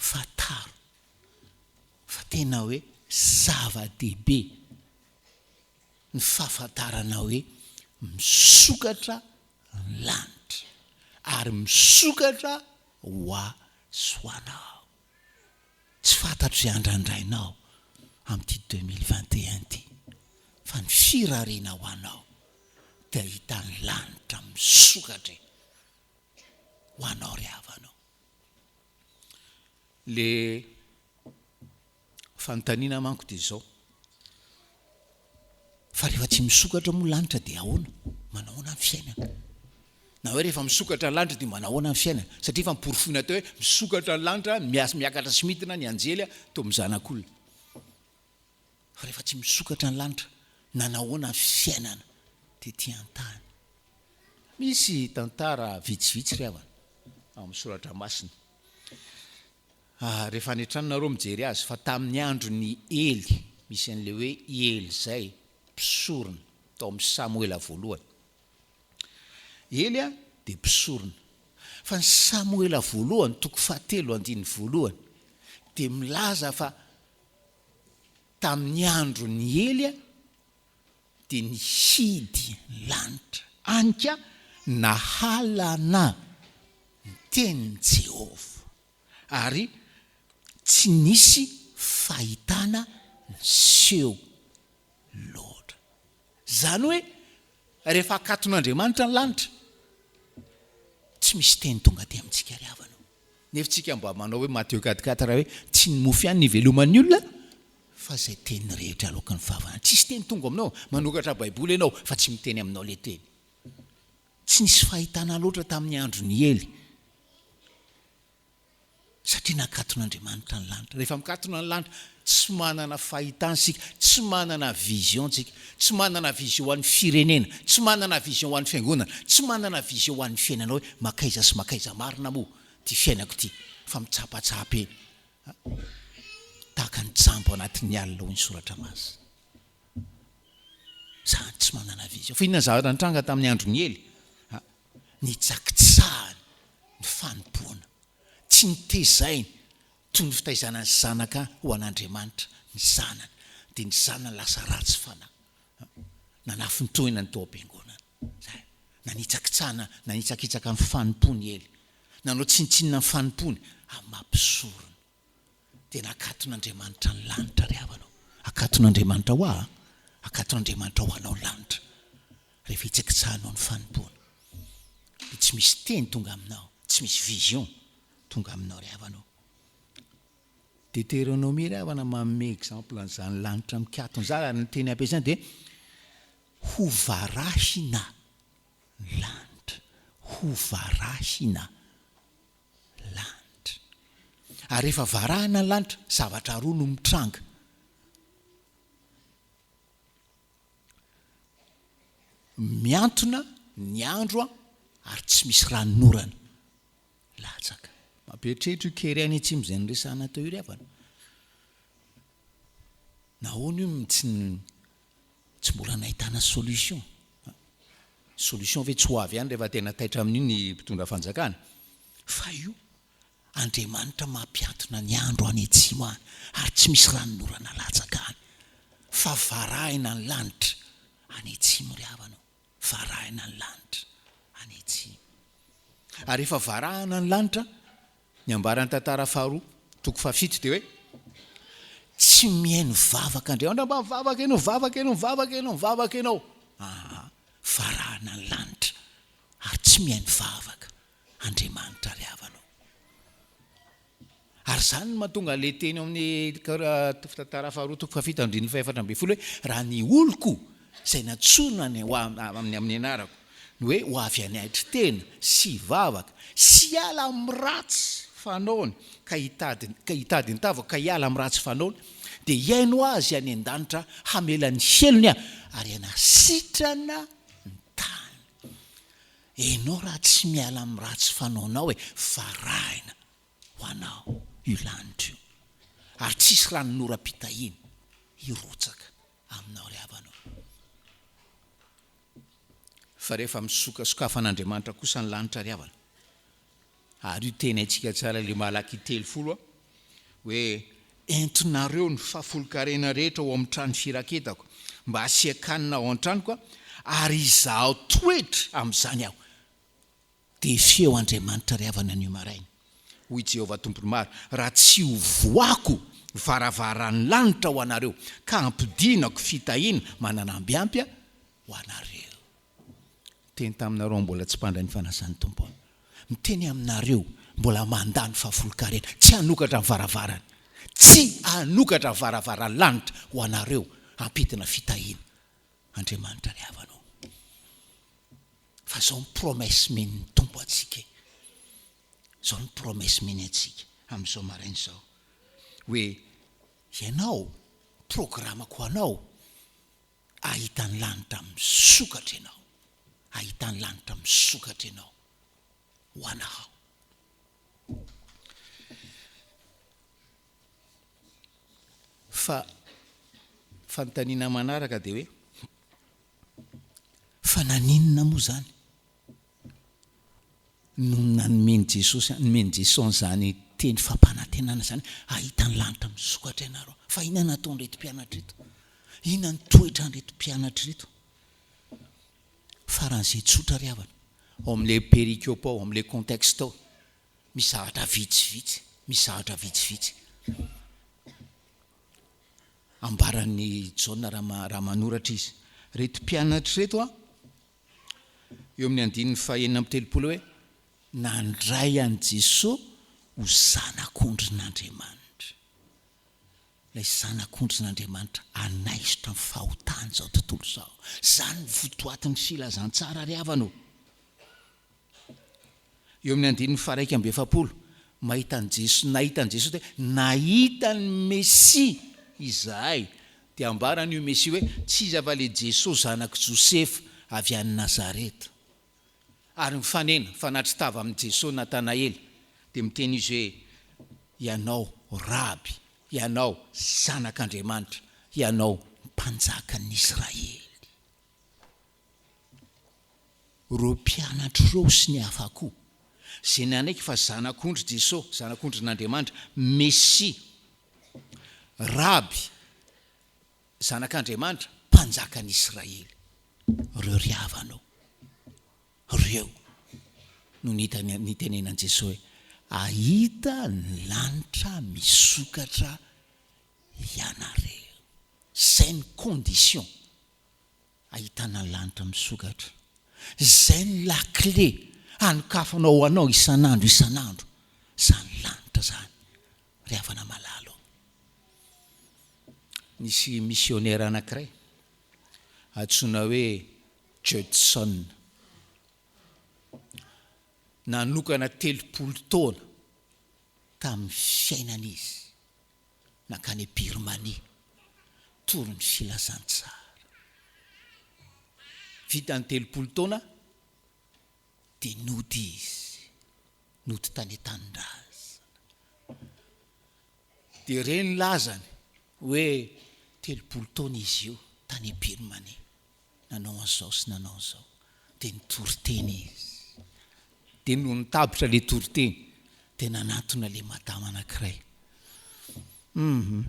fantaro fa tena hoe zava-dehibe ny fahafantarana hoe misokatra ny lanitra ary misokatra ho ahy sy ho anao. Tsy fantatro izay andrandrainao amin'ity 2021 ity fa ny firariana ho anao dia hahita ny lanitra misokatra e! Ho anao ry havana o! Le fanontaniana manko dia izao, fa rehefa tsy misokatra moa lanitra dia ahoana? Manao ahoana ny fiainana? Na hoe rehefa misokatra ny lanitra dia manao ahoana ny fiainana? Satria efa noporofoina teo hoe misokatra ny lanitra, miasa miakatra sy midina ny anjely teo amin'ny zanak'olona. Fa rehefa tsy misokatra ny lanitra, nanao ahoana ny fiainana tety an-tany? Misy tantara vitsivitsy ry havana ao amin'ny soratra masina. Ah, rehefa any an-trano nareo mijery azy fa tamin'ny andron'i Ely, misy an'ilay hoe Ely izay, mpisorona, tao amin'ny Samoela voalohany. Ely dia mpisorona. Fa ny Samoela voalohany, toko fahatelo, andininy voalohany, dia milaza fa tamin'ny andron'i Ely dia nihidy ny lanitra, any ka nahalana ny tenin'i Jehovah, ary tsy nisy. fahitana niseho loatra. Izany hoe rehefa akaton'Andriamanitra ny lanitra, tsy misy teny tonga aty amintsika ry havana o. Nefa tsika mba manao hoe Matthieu 4, 4 hoe tsy ny mofo ihany no iveloman'ny olona fa izay teny rehetra aloaky ny vavany. Tsisy teny tonga aminao, manokatra baiboly ianao fa tsy miteny aminao ilay teny. Tsy nisy fahitana loatra tamin'ny andron'i Ely. Satria nakaton'Andriamanitra ny lanitra. Rehefa mikatona ny lanitra, tsy manana fahitana isika, tsy manana vision tsika, tsy manana vision ho an'ny firenena, tsy manana vision ho an'ny fiangonana, tsy manana vision ho an'ny fiainanao hoe makaiza sy makaiza marina moa ity fiainako ity fa mitsapatsapa eny tahaka ny jambo anatin'ny alina hoy ny soratra masina. Zany tsy manana vision. Fa inona ny zavatra nitranga tamin'ny andron'i Ely? Nitsakitsahany ny fanompoana. Tsy nitezainy toy ny fitaizana ny zanaka ho an'Andriamanitra ny zanany. Dia ny zanany lasa ratsy fanahy. Nanafintohina ny tao am-piangonana. Zay. Nanitsakitsahana, nanitsakitsaka ny fanompoany Ely. Nanao tsinontsinona ny fanompoany amin'ny maha mpisorona. Dia nakaton'Andriamanitra ny lanitra ry havana ô. Akaton'Andriamanitra ho ahy an. Akaton'Andriamanitra ho anao ny lanitra. Rehefa itsikitsahanao ny fanompoana. Dia tsy misy teny tonga aminao, tsy misy vision tonga aminao ry havana ô. Deuteronomie ry havana manome exemple an'izany lanitra mikatona izany ary ny teny ampiasaina dia ho varahina ny lanitra. Ho varahina. Lanitra. Ary rehefa varahina ny lanitra, zavatra roa no mitranga. Miantona ny andro ary tsy misy ranonorana latsaka. Mampieritreritra io kere any atsimo izay noresahana teo io ry havana. Nahoana io no tsy Tsy mbola nahitana solution. Solution ve tsy ho avy ihany rehefa tena taitra amin'io ny mpitondra fanjakana? Fa io Andriamanitra mampiantona ny andro any atsimo any ary tsy misy ranonorana latsaka any fa varahina ny lanitra any atsimo ry havana ô, varahina ny lanitra any atsimo. Ary rehefa varahina ny lanitra Ny ambaran'ny tantara faharoa, toko fahafito dia hoe, Tsy mihaino vavaka Andriamanitra, mba mivavaka ianao, mivavaka ianao, mivavaka ianao, mivavaka ianao. Aa, varahana ny lanitra ary tsy mihaino vavaka Andriamanitra ry havana ô. Ary izany no mahatonga an'ilay teny ao amin'ny tantara faharoa, toko fahafito, andininy fahefatra ambin'ny folo hoe, Raha ny oloko izay nantsoina ny ho amin'ny amin'ny anarako, ny hoe ho avy haniaitry tena sy hivavaka sy hiala amin'ny ratsy fanaony ka hitady ka hitady ny tavako ka hiala amin'ny ratsy fanaony, dia hihaino azy any an-danitra hamela ny helony aho ary hanasitrana ny tany. Enao raha tsy miala amin'ny ratsy fanaonao e, varahina ho anao io lanitra io ary tsisy ranonoram-pitahiana hirotsaka aminao ry havana ô. Fa rehefa misokasokafan'Andriamanitra kosa ny lanitra ry havana, ary io teny haintsika tsara ilay Malakia 30 a, hoe entinareo ny fahafolonkarena rehetra ao amin'ny trano firaketako mba hasian-kanina ao an-tranoko ary izaho toetra amin'izany aho. Dia feo Andriamanitra ry havana anio maraina, hoy Jehovah Tompon'ny maro, raha tsy hovohako varavaran'ny lanitra ho anareo, ka hampidinako fitahiana manana amby ampy ho anareo. Niteny taminareo aho mbola tsy mpandray ny fanasan'ny Tompo aho. Miteny aminareo mbola mandà ny fahafolonkarena, tsy hanokatra ny varavarany, tsy hanokatra ny varavaran'ny lanitra ho anareo hampidina fitahiana Andriamanitra ry havana ô. Fa zao ny promesse men'ny Tompo antsika e. Zao ny promesse meny antsika amin'izao maraina izao. Hoe ianao, programako ho anao, ahita ny lanitra misokatra ianao. Ahita ny lanitra misokatra ianao ho anao. Fa fanontaniana manaraka dia hoe, fa naninona moa izany no nanomen'i Jesosy, nomen'i Jesosy an'izany teny fampanantenana izany, hahita ny lanitra misokatra ianareo. Fa inona no nataon'ireto mpianatra ireto? Inona ny toetran'ireto mpianatra ireto? Faran'izay tsotra ry havana, ao amin'ilay perikopa ao, amin'ilay contexte ao, Misy zavatra vitsivitsy, misy zavatra vitsivitsy. Ambaran'i Jaona raha raha manoratra izy. Ireto mpianatra ireto an, eo amin'ny andininy faha-36 hoe, Nandray an'i Jesoa ho Zanak'ondrin'Andriamanitra. Ilay Zanak'ondrin'Andriamanitra hanaisotra ny fahotan'izao tontolo izao. Izany ny votoatin'ny filazantsara ry havana ô. Eo amin'ny andininy faha-41, mahita an'i Jesoa, nahita an'i Jesoa dia hoe, nahita ny Mesia izahay. Dia ambarany io Mesia hoe, tsy iza fa ilay Jesoa zanak'i Josefa avy any Nazareta. Ary mifanena, mifanatri-tava amin'i Jesoa Natanaela, dia miteny izy hoe, Ianao Raby, Ianao Zanak'Andriamanitra, Ianao Mpanjakan'ny Israely. Ireo mpianatra ireo sy ny hafa koa, izay nanaiky fa Zanak'ondry Jesoa, Zanak'ondrin'Andriamanitra, Mesia, Raby, Zanak'Andriamanitra, Mpanjakan'i Israely. Ireo ry havana ô, ireo no nitenenan'i Jesoa hoe, Hahita ny lanitra misokatra ianareo. Izay ny condition ahitana ny lanitra misokatra. Izay ny lakile hanokafana ho anao isan'andro isan'andro izany lanitra izany ry havana malala ô. Nisy misionera anankiray antsoina hoe Judson nanokana 30 taona tamin'ny fiainany izy nankany Birmanie tory ny filazantsara. Vita ny 30 taona dia nody izy, nody tany an-tanindrazana. Dia re ny lazany hoe 30 taona izy io tany Birmanie, nanao an'izao sy nanao an'izao. Dia nitory teny izy. Dia nony tabitra ilay toriteny, dia nanantona ilay madama anankiray. Hum.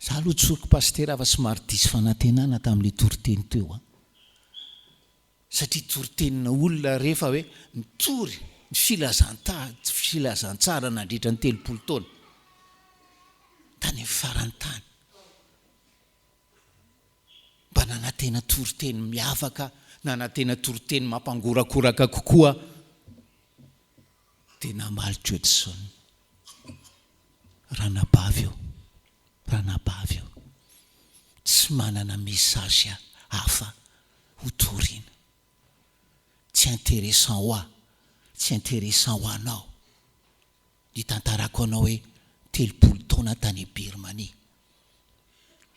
Za aloha tsoriko pasitera fa somary diso fanantenana tamin'ilay toriteny teo an. Satria toritenina olona rehefa hoe nitory ny filazantsara nandritra ny 30 taona tany amin'ny farany tany. Mba nanantena toriteny miavaka, nanantena toriteny mampangorakoraka kokoa, dia namaly Judson, Ranabavy ô, ranabavy ô, tsy manana message hafa ho torina. Tsy intéressant ho ahy, tsy intéressant ho anao ny hitantarako anao hoe 30 taona tany Birmanie.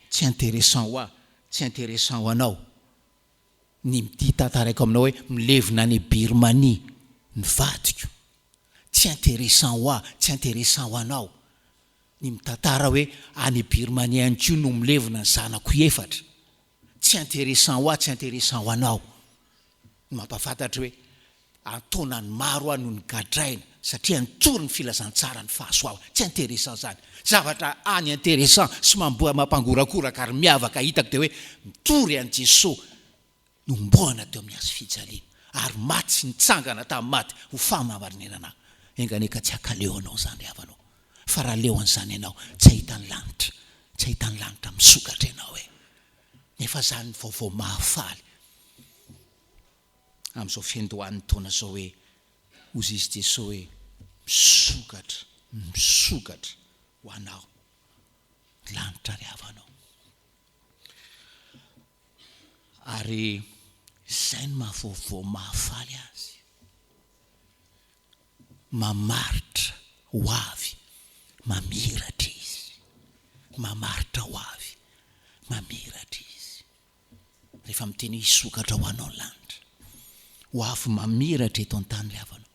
Tsy intéressant ho ahy, tsy intéressant ho anao ny hitantaraiko aminao hoe milevina any Birmanie ny vadiko. Tsy intéressant ho ahy, tsy intéressant ho anao ny mitantara hoe any Birmanie ihany koa no milevina ny zanako efatra. Tsy intéressant ho ahy, tsy intéressant ho anao ny mampahafantatra hoe an-taonany maro aho no nogadraina satria nitory ny filazantsara ny fahasoavana. Tsy intéressant izany. Zavatra hany intéressant sy mampangorakoraka ary miavaka hitako dia hoe mitory an'i Jesoa nohomboana teo amin'ny hazo fijaliana ary maty sy nitsangana tamin'ny maty ho fahamarinana ahy. Enga anie ka tsy hakaleo anao izany ry havanao fa raha leo an'izany ianao tsy hahita ny lanitra, tsy hahita ny lanitra misokatra ianao e! Nefa izany vaovao mahafaly amin'izao fiandohan'ny taona izao hoe hozy izy Jesoa hoe misokatra, misokatra ho anao ny lanitra ry havanao. Ary izay no maha vaovao mahafaly azy. Mamaritra ho avy mamiratra izy. Mamaritra ho avy mamiratra izy. Rehefa miteny hoe hisokatra ho anao ny lanitra. Ho avy mamiratra eto an-tany ry havana.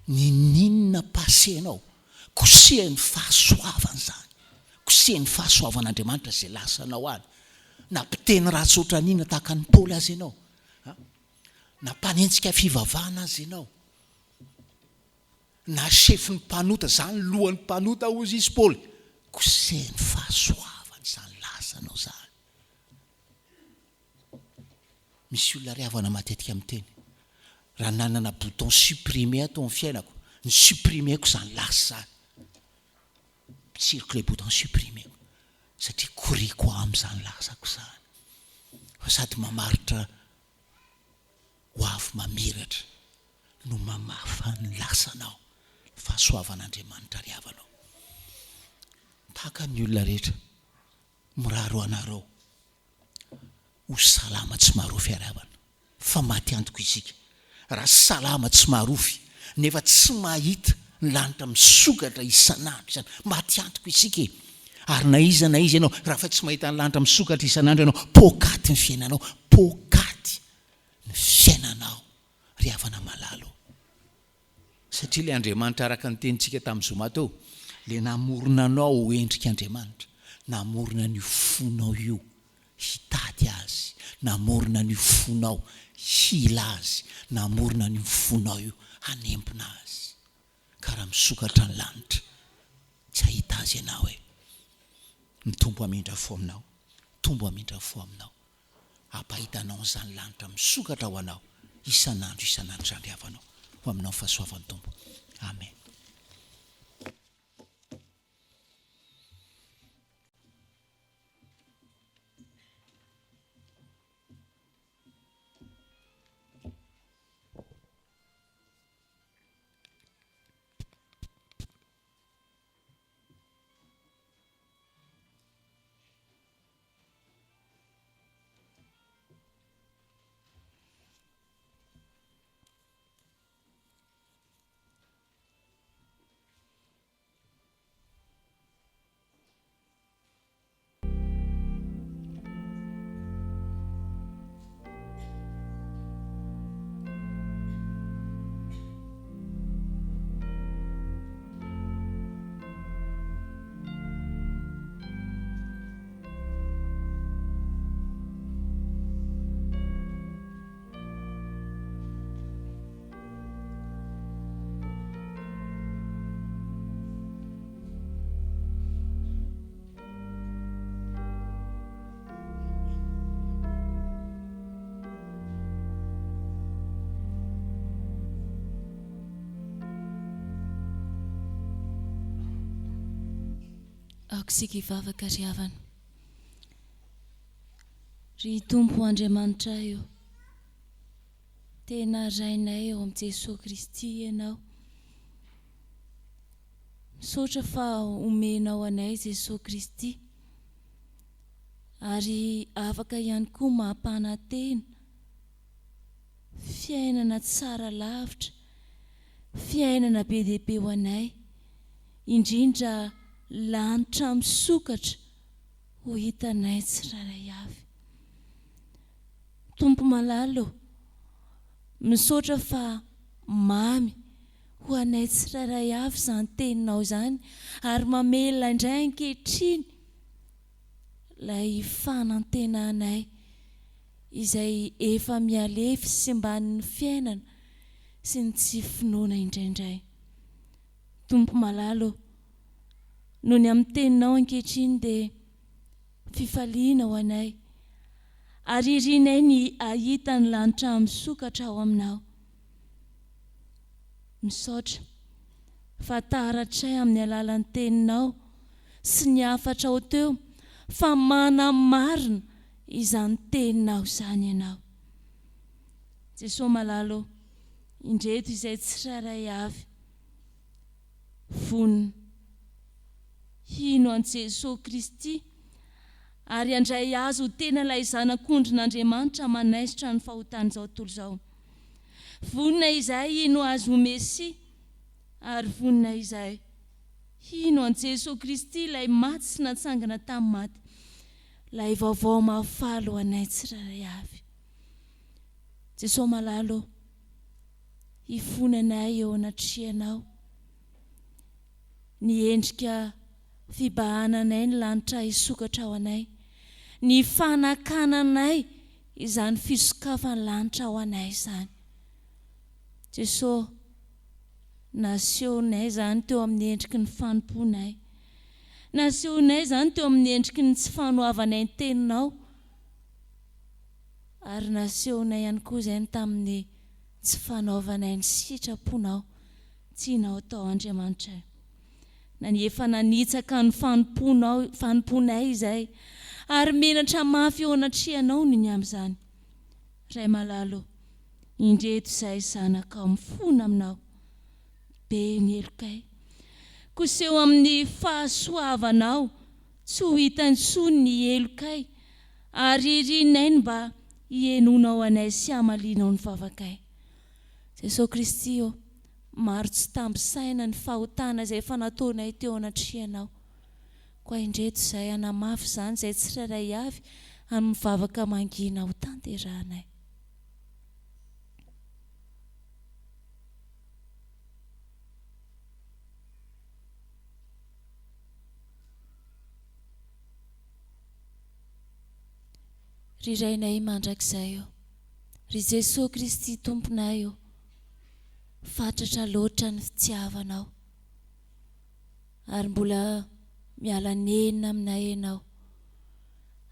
Ninoninona passé-nao, kosehan'ny fahasoavana izany. Kosehan'ny fahasoavan'Andriamanitra izay lasanao any. Na mpiteny ratsy ohatran'inona tahaka an'i Paoly aza ianao. Na mpanenjika fivavahana aza ianao. Na chefin'ny mpanota, izany lohan'ny mpanota hozy izy Paoly. Kosehan'ny fahasoavana izany lasanao izany. Misy olona ry havana matetika miteny, raha nanana bouton supprimer aho teo amin'ny fiainako, ni-supprimer-ko izany lasa izany. Potsiriko ilay bouton supprimer. Satria koriko aminy izany lazako izany. Fa sady mamaritra ho avy mamiratra no mamafa ny lasanao ny fahasoavan'Andriamanitra ry havana ô. Tahaka ny olona rehetra, mirary ho anareo ho salama tsy marofy ary havana fa maty antoka isika raha salama tsy marofy nefa tsy mahita ny lanitra misokatra isan'andro isan maty antoka isika e ary na iza na iza ianao raha fa tsy mahita ny lanitra misokatra isan'andro ianao poakaty ny fiainanao poakaty ny fiainanao ry havana malala ô Satria ilay Andriamanitra araka ny tenintsika tamin'ny zoma teo, ilay namorona anao ho endrik'Andriamanitra, namorona an'io fonao io hitady Azy, namorona an'io fonao hila Azy, namorona an'io fonao io hanembona Azy. Ka raha misokatra ny lanitra, tsy hahita Azy ianao e. Ny Tompo hamindra fo aminao, Tompo hamindra fo aminao. Hampahita anao an'izany lanitra misokatra ho anao isan'andro isan'andro izany ry havanao. Ho aminao ny fahasoavan'ny Tompo. Amen. Aoka isika hivavaka ry havana. Ry Tompo Andriamanitray ô, tena Rainay ao amin'i Jesoa Kristy Ianao. Misaotra fa omenao anay Jesoa Kristy ary afaka ihany koa mampanantena fiainana tsara lavitra, fiainana be dia be ho anay, indrindra lanitra misokatra ho hitanay tsirairay avy. Tompo malala ô, misaotra fa mamy ho anay tsirairay avy izany teninao izany ary mamelona indray ankehitriny ilay fanantenanay izay efa mihalefy simban'ny fiainana sy ny tsy finoana indraindray. Tompo malala ô, noho ny amin'ny teninao ankehitriny dia fifaliana ho anay ary irinay ny hahita ny lanitra misokatra ao aminao. Misaotra fa taratray amin'ny alalan'ny teninao sy ny hafatrao teo fa manamarina izany teninao izany ianao. Jesoa malala ô, indreto izay tsirairay avy vonona hino an'i Jesoa Kristy ary handray Azy ho tena ilay Zanak'ondrin'Andriamanitra manaisotra ny fahotan'izao tontolo izao. Vonona izahay hino Azy ho Mesia, ary vonona izahay hino an'i Jesoa Kristy ilay maty sy natsangana tamin'ny maty, ilay vaovao mahafaly ho anay tsirairay avy. Jesoa malala ô, hifonanay eo anatrehanao ny endrika fibahananay ny lanitra hisokatra ho anay, ny fanakananay izany fisokafan'ny lanitra ho anay izany. Jeso, nasehonay izany teo amin'ny endriky ny fanompoanay. Nasehonay izany teo amin'ny endriky ny tsy fanoavanay ny teninao. Ary nasehonay ihany koa izany tamin'ny tsy fanaovanay ny sitraponao tianao atao Andriamanitray. Na ny efa nanitsaka ny fanompoanao, fanompoanay izahay, ary menatra mafy eo anatrehanao noho ny amin'izany. Ray malala ô, indreto izahay zanakao mifona aminao. Be ny helokay. Koseho amin'ny fahasoavanao tsy ho hita intsony ny helokay, ary irinay ny mba hihenonao anay sy hamalianao ny vavakay. Jesoa Kristy ô, maro tsy tamby saina ny fahotana izay efa nataonay teo anatrehanao. Koa indreto izahay hanamafy izany izay tsirairay avy amin'ny vavaka mangina ho tanterahanay. Ry Rainay mandrakizay ô, ry Jesoa Kristy Tomponay ô, fatratra loatra ny fitiavanao, ary mbola miala nenina aminay Ianao,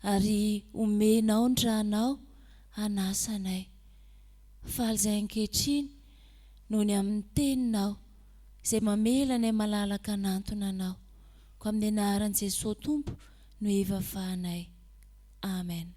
ary omenao ny ranao hanasa anay. Faly izahay ankehitriny noho ny amin'ny Teninao izay mamela anay malalaka hanantona Anao. Koa amin'ny anaran'i Jesoa Tompo no ivavahanay. Amen.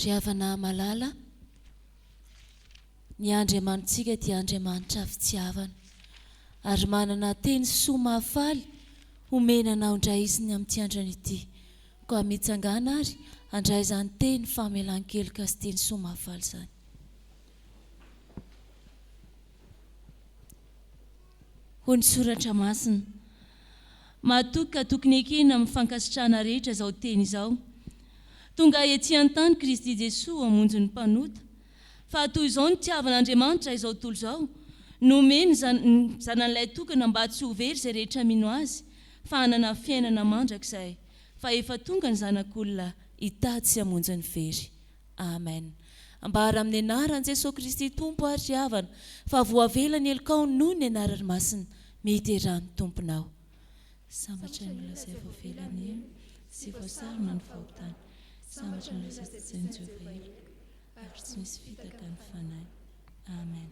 Ry havana malala, ny Andriamanitsika dia Andriamanitra fitiavana, ary manana teny soa mahafaly homena anao indray Izy ny amin'ity androany ity. Koa mitsangàna ary handray izany teny famelan-keloka sy teny soa mahafaly izany. Hoy ny Soratra Masina, Matoky ka tokony ekena amin'ny fankasitrahana rehetra izao teny izao, Tonga ety an-tany Kristy Jesoa hamonjy ny mpanota. Fa toy izao nitiavan'Andriamanitra izao tontolo izao, nomeny ny Zanany Lahitokana mba tsy ho very izay rehetra mino Azy, fa hanana fiainana mandrakizay. Fa efa tonga ny Zanak'olona hitady sy hamonjy ny very. Amen. Ambara amin'ny anaran'i Jesoa Kristy Tompo ary ry havana fa voavela ny helokao noho ny anarany masina. Miderà ny Tomponao. Sambatra ny olona izay voavela ny helony sy voasarona ny fahotany. Sambatra ny olona izay tsy tsain'i Jehovah heloka ary tsy misy fitaka ny fanahiny. Amen.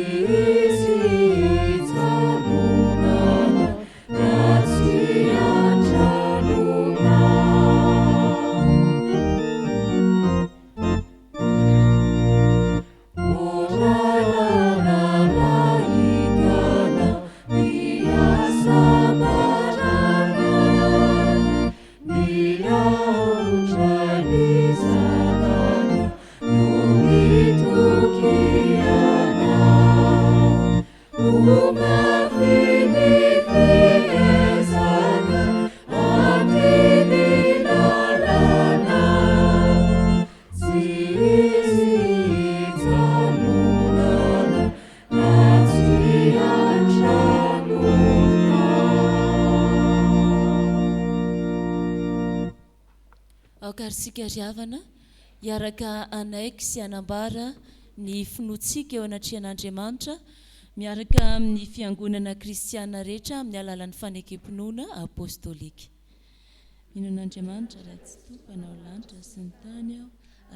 Tsy hisy hijanonana raha tsy an-tranonao. Tsy hisy hijanonana raha tsy an-tranonao. Aoka ary isika ry havana hiaraka hanaiky sy hanambara ny finoantsika eo anatrehan'Andriamanitra miaraka amin'ny Fiangonana kristiana rehetra amin'ny alalan'ny fanekem-pinoana apostolika. Mino an'Andriamanitra Ray Tsitoha Mpanao lanitra sy ny tany aho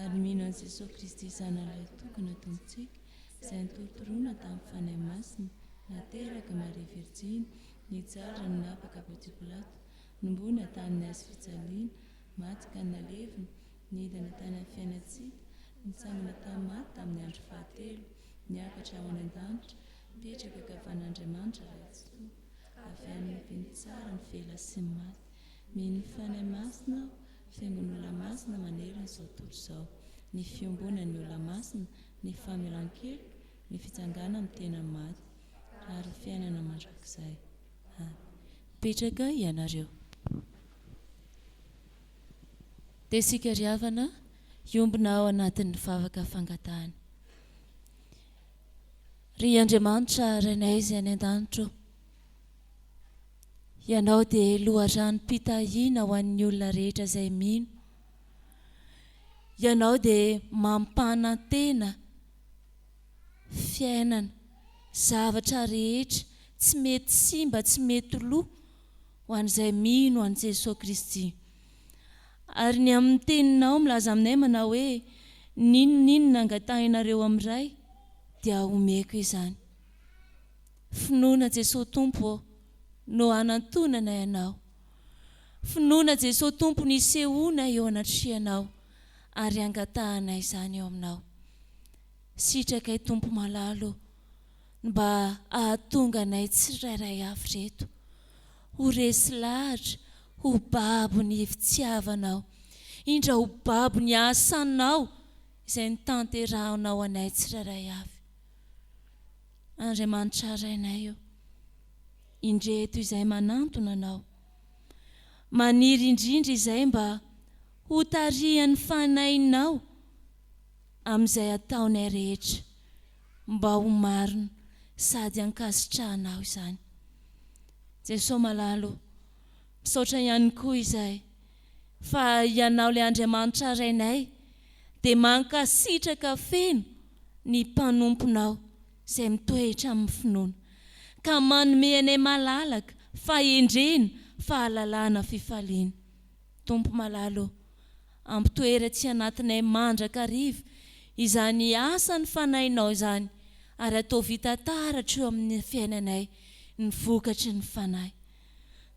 ary mino an'i Jesoa Kristy Zanany Lahitokana Tompontsika, izay notorotoroina tamin'ny Fanahy Masina, nateraka Maria Virjiny, nijaly ary nanapaka Pontio Pilato, nomboana tamin'ny hazo fijaliana, maty ka nalevina, nidina tany amin'ny fiainan-tsy hita, nitsangana tamin'ny maty tamin'ny andro fahatelo, niakatra ho any an-danitra, mipetraka ankavan'Andriamanitra Ray Tsitoha. Avy any Mpino tsara ny vela sy ny maty. Mino ny Fanahy Masina aho, Fiangon'olona masina manerana izao tontolo izao. Ny fiombonan'ny olona masina, ny famelan-keloka, ny fitsanganana amin'ny tena maty, ary ny fiainana mandrakizay. Amen. Mipetraka ianareo. Dia isika ry havana hiombona ao anatin'ny vavaka fangatahana. Ry Andriamanitra Rainay izay any an-danitra ô, Ianao dia loharanom-pitahiana ho an'ny olona rehetra izay mino. Ianao dia mampanantena fiainana, zavatra rehetra tsy mety simba, tsy mety lo ho an'izay mino an'i Jesoa Kristy. Ary ny amin'ny teninao milaza aminay manao hoe, N'inon'inona angatahinareo amin'ny Ray, dia homeko izany. Finoana Jesoa Tompo ô, no hanantonanay Anao. Finoana Jesoa Tompo ny hisehoanay eo anatrehanao, ary angatahanay izany eo Aminao. Sitrakay Tompo malala ô, ny mba hahatonga anay tsirairay avy ireto ho resy lahatra, ho babo ny fitiavanao, indra ho babo ny asanao izay notanterahinao anay tsirairay avy. Andriamanitra Rainay ô, indreto izay manantona Anao. Maniry indrindra izay mba hotarihan'ny Fanahinao amin'izay ataonay rehetra mba ho marina sady ankasitrahanao izany. Jesoa malala ô, misaotra ihany koa izahay fa Ianao ilay Andriamanitra Rainay dia mankasitraka feno ny mpanomponao izay mitoetra amin'ny finoana, ka manome anay malalaka, fahendrena, fahalalana, fifaliana. Tompo malala ô, ampitoero aty anatinay mandrakariva izany asan'ny Fanahinao izany ary ataovy hita taratra eo amin'ny fiainanay ny vokatry ny Fanahy.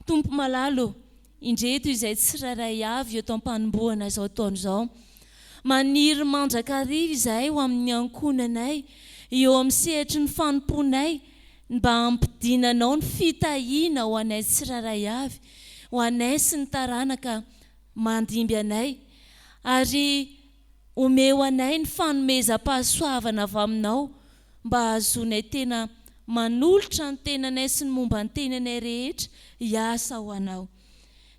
Tompo malala ô, indreto izay tsirairay avy eto am-panombohana izao taona izao. Maniry mandrakariva izahay ho amin'ny ankohonanay, eo amin'ny sehatry ny fanompoanay, ny mba hampidinanao ny fitahiana ho anay tsirairay avy, ho anay sy ny taranaka mandimby anay, ary omeo anay ny fanomezam-pahasoavana avy aminao mba hahazoanay tena manolotra ny tenanay sy ny momba ny tenanay rehetra hiasa ho Anao.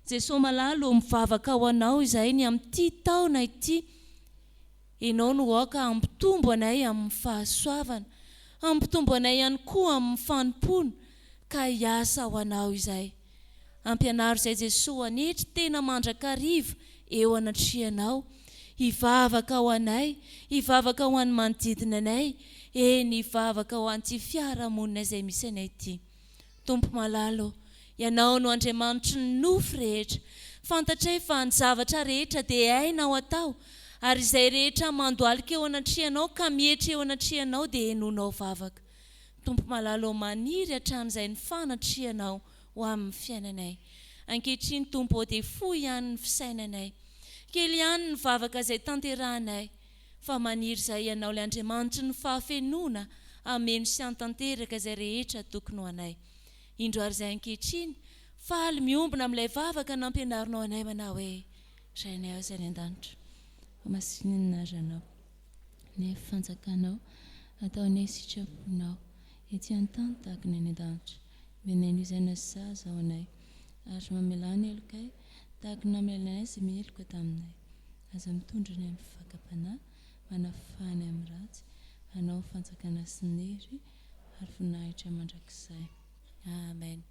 Jesoa malala ô, mivavaka ho Anao izahay ny amin'ity taona ity. Ianao no aoka hampitombo anay amin'ny fahasoavana, hampitombo anay ihany koa amin'ny fanompoana ka hiasa ho Anao izahay. Ampianaro izay Jesoa hanetry tena mandrakariva eo anatrehanao, hivavaka ho anay, hivavaka ho an'ny manodidina anay, eny hivavaka ho an'ity fiarahamonina izay misy anay ity. Tompo malala ô, Ianao no Andriamanitry ny nofy rehetra. Fantatray fa ny zavatra rehetra dia hainao atao, ary izay rehetra mandohalika eo anatrehanao ka mietry eo anatrehanao dia henoinao vavaka. Tompo malala ô maniry hatramin'izay ny fanatrehanao ho amin'ny fiainanay. Ankehitriny Tompo ô dia fohy ihany ny fisainanay. Kely ihany ny vavaka izay tanterahanay. Fa maniry izay Ianao ilay Andriamanitry ny fahafenoana hameno sy hantanteraka izay rehetra tokony ho anay. Indro ary izay ankehitriny, faly miombona amin'ilay vavaka nampianarinao anay manao hoe, Rainay ao izay any an-danitra, homasinina ny anaranao. Ny fanjakanao, ataonay sitraponao, ety an-tany tahaka ny any an-danitra. Omenay izay nasaza ho anay, ary mamelà ny helokay, tahaka ny namelanay izay meloka taminay. Aza mitondra ny amin'ny fakam-panahy, manafaha ny amin'ny ratsy, Anao ny fanjakana sy ny hery ary voninahitra mandrakizay. Amen.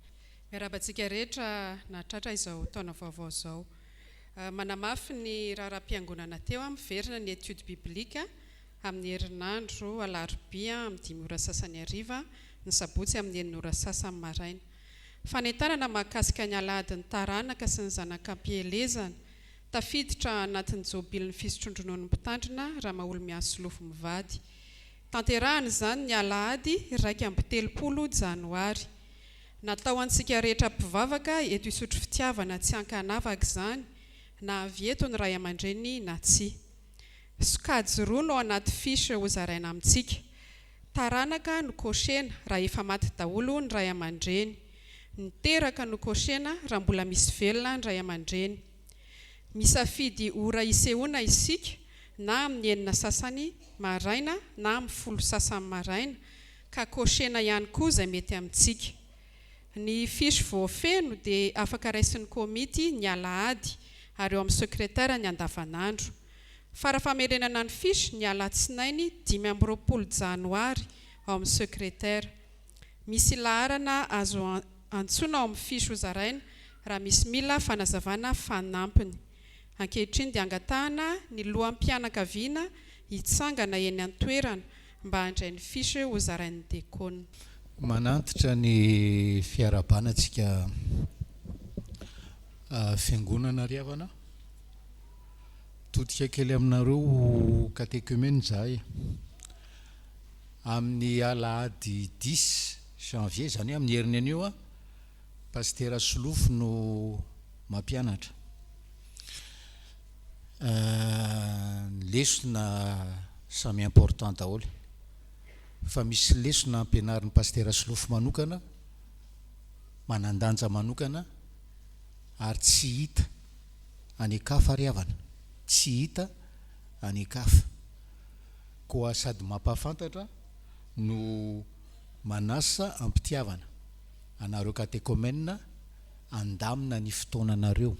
Miarahaba antsika rehetra nahatratra izao taona vaovao izao. Manamafy ny raharaham-piangonana teo aho miverina ny étude biblique amin'ny herinandro alarobia amin'ny dimy ora sasany hariva, ny sabotsy amin'ny enina ora sasany maraina. Fanentanana mahakasika ny alahadin'ny taranaka sy ny zanak'ampielezana, tafiditra anatin'ny jobilin'ny fisotroan-drononon'ny mpitandrina Ramaholimihasolofo mivady. Tanterahana izany ny alahady 31 janoary. Natao antsika rehetra mpivavaka eto Isotry Fitiavana tsy ankanavaka izany na avy eto ny ray aman-dreny na tsia. Sokajy roa no anaty fiche hozaraina amintsika. Taranaka no cochena raha efa maty daholo ny ray aman-dreny. Niteraka no cochena raha mbola misy velona ny ray aman-dreny. Misafidy ora hisehoana isika na amin'ny enina sasany maraina na amin'ny folo sasany maraina ka cochena ihany koa izay mety amintsika. Ny fiche voafeno dia afaka raisin'ny komity ny alahady ary eo amin'ny secrétaire ny andavanandro. Fara-famerenana ny fiche ny alatsinainy 25 janoary ao amin'ny secrétaire. Misy laharana azo antsoina ao amin'ny fiche hozaraina raha misy mila fanazavana fanampiny. Ankehitriny dia angatahana ny loham-pianakaviana hitsangana eny an-toerana mba handray ny fiche hozarain'ny dekona. Manantitra ny fiarahabana antsika fiangonana ry havana. Todika kely aminareo katekumena izahay. Amin'ny alahady dix janvier, izany hoe amin'ny heriny anio, Pasitera Solofo no mampianatra. Ny lesona samy important daholo. Fa misy lesona ampianarin'i Pasitera Solofo manokana, manan-danja manokana ary tsy hita any an-kafa ry havana, tsy hita any an-kafa. Koa sady mampahafantatra no manasa am-pitiavana anareo katekomena handamina ny fotoananareo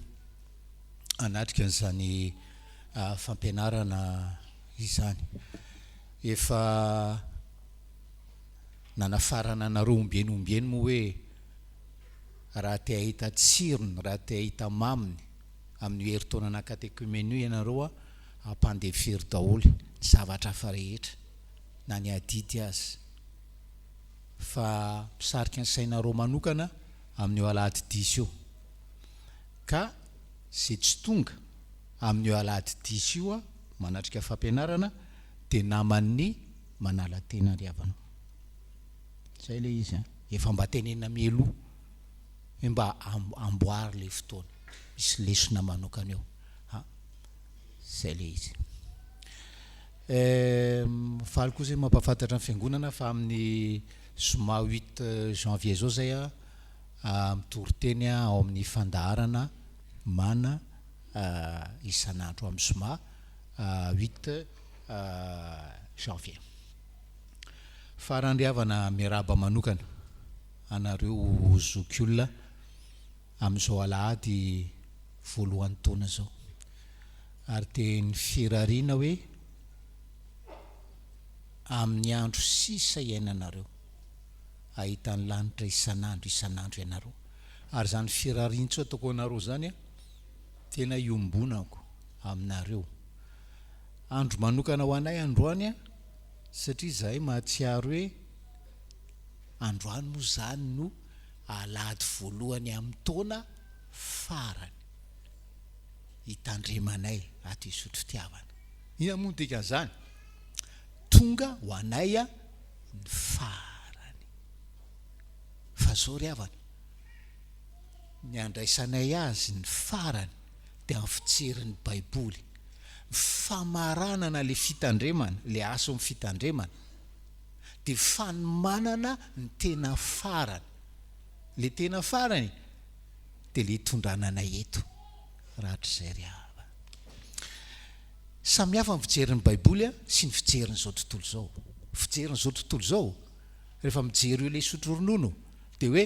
hanatrika an'izany fampianarana izany. Efa nanafarana anareo ombieny ombieny moa hoe raha te hahita tsirony, raha te hahita maminy amin'io herintaona naha-katekomena io ianareo, ampandefero daholo ny zavatra hafa rehetra na ny adidy aza. Fa misarika ny sainareo manokana amin'io alahady diso io. Ka ze tsy tonga amin'io alahady diso io manatrika fampianarana dia naman'ny manala tena ry havana. Zay ilay izy an. Efa mba tenenina mialoha hoe mba amboary ilay fotoana. Misy lesona manokana eo. Ha. Zay ilay izy. Faly koa zay mampahafantatra ny fiangonana fa amin'ny zoma huit janvier zao zay aho mitory teny ao amin'ny fandaharana mana isan'andro amin'ny zoma huit janvier. Farany ry havana miarahaba manokana anareo zokiolona amin'izao alahady voalohan'ny taona izao. Ary dia ny firariana hoe amin'ny andro sisa iainanareo, hahita ny lanitra isan'andro isan'andro ianareo. Ary izany firariantsoa ataoko ho anareo izany an, tena iombonako aminareo. Andro manokana ho anay androany an, satria izahay mahatsiaro hoe androany moa izany no alahady voalohany amin'ny taona farany hitandremanay ato Isotry Fitiavana. Inona moa no dikan'izany? Tonga ho anay ny farany. zao ry havana, ny andraisanay azy ny farany dia amin'ny fijerin'ny baiboly. Ny famaranana le fitandremana, le asa eo amin'ny fitandremana dia fanomanana ny tena farany. Le tena farany dia le hitondrana anay eto rahatrizay ry havana. Samy hafa ny fijerin'ny baiboly sy ny fijerin'izao tontolo izao. Fijerin'izao tontolo izao, rehefa mijery io le hisotro ronono dia hoe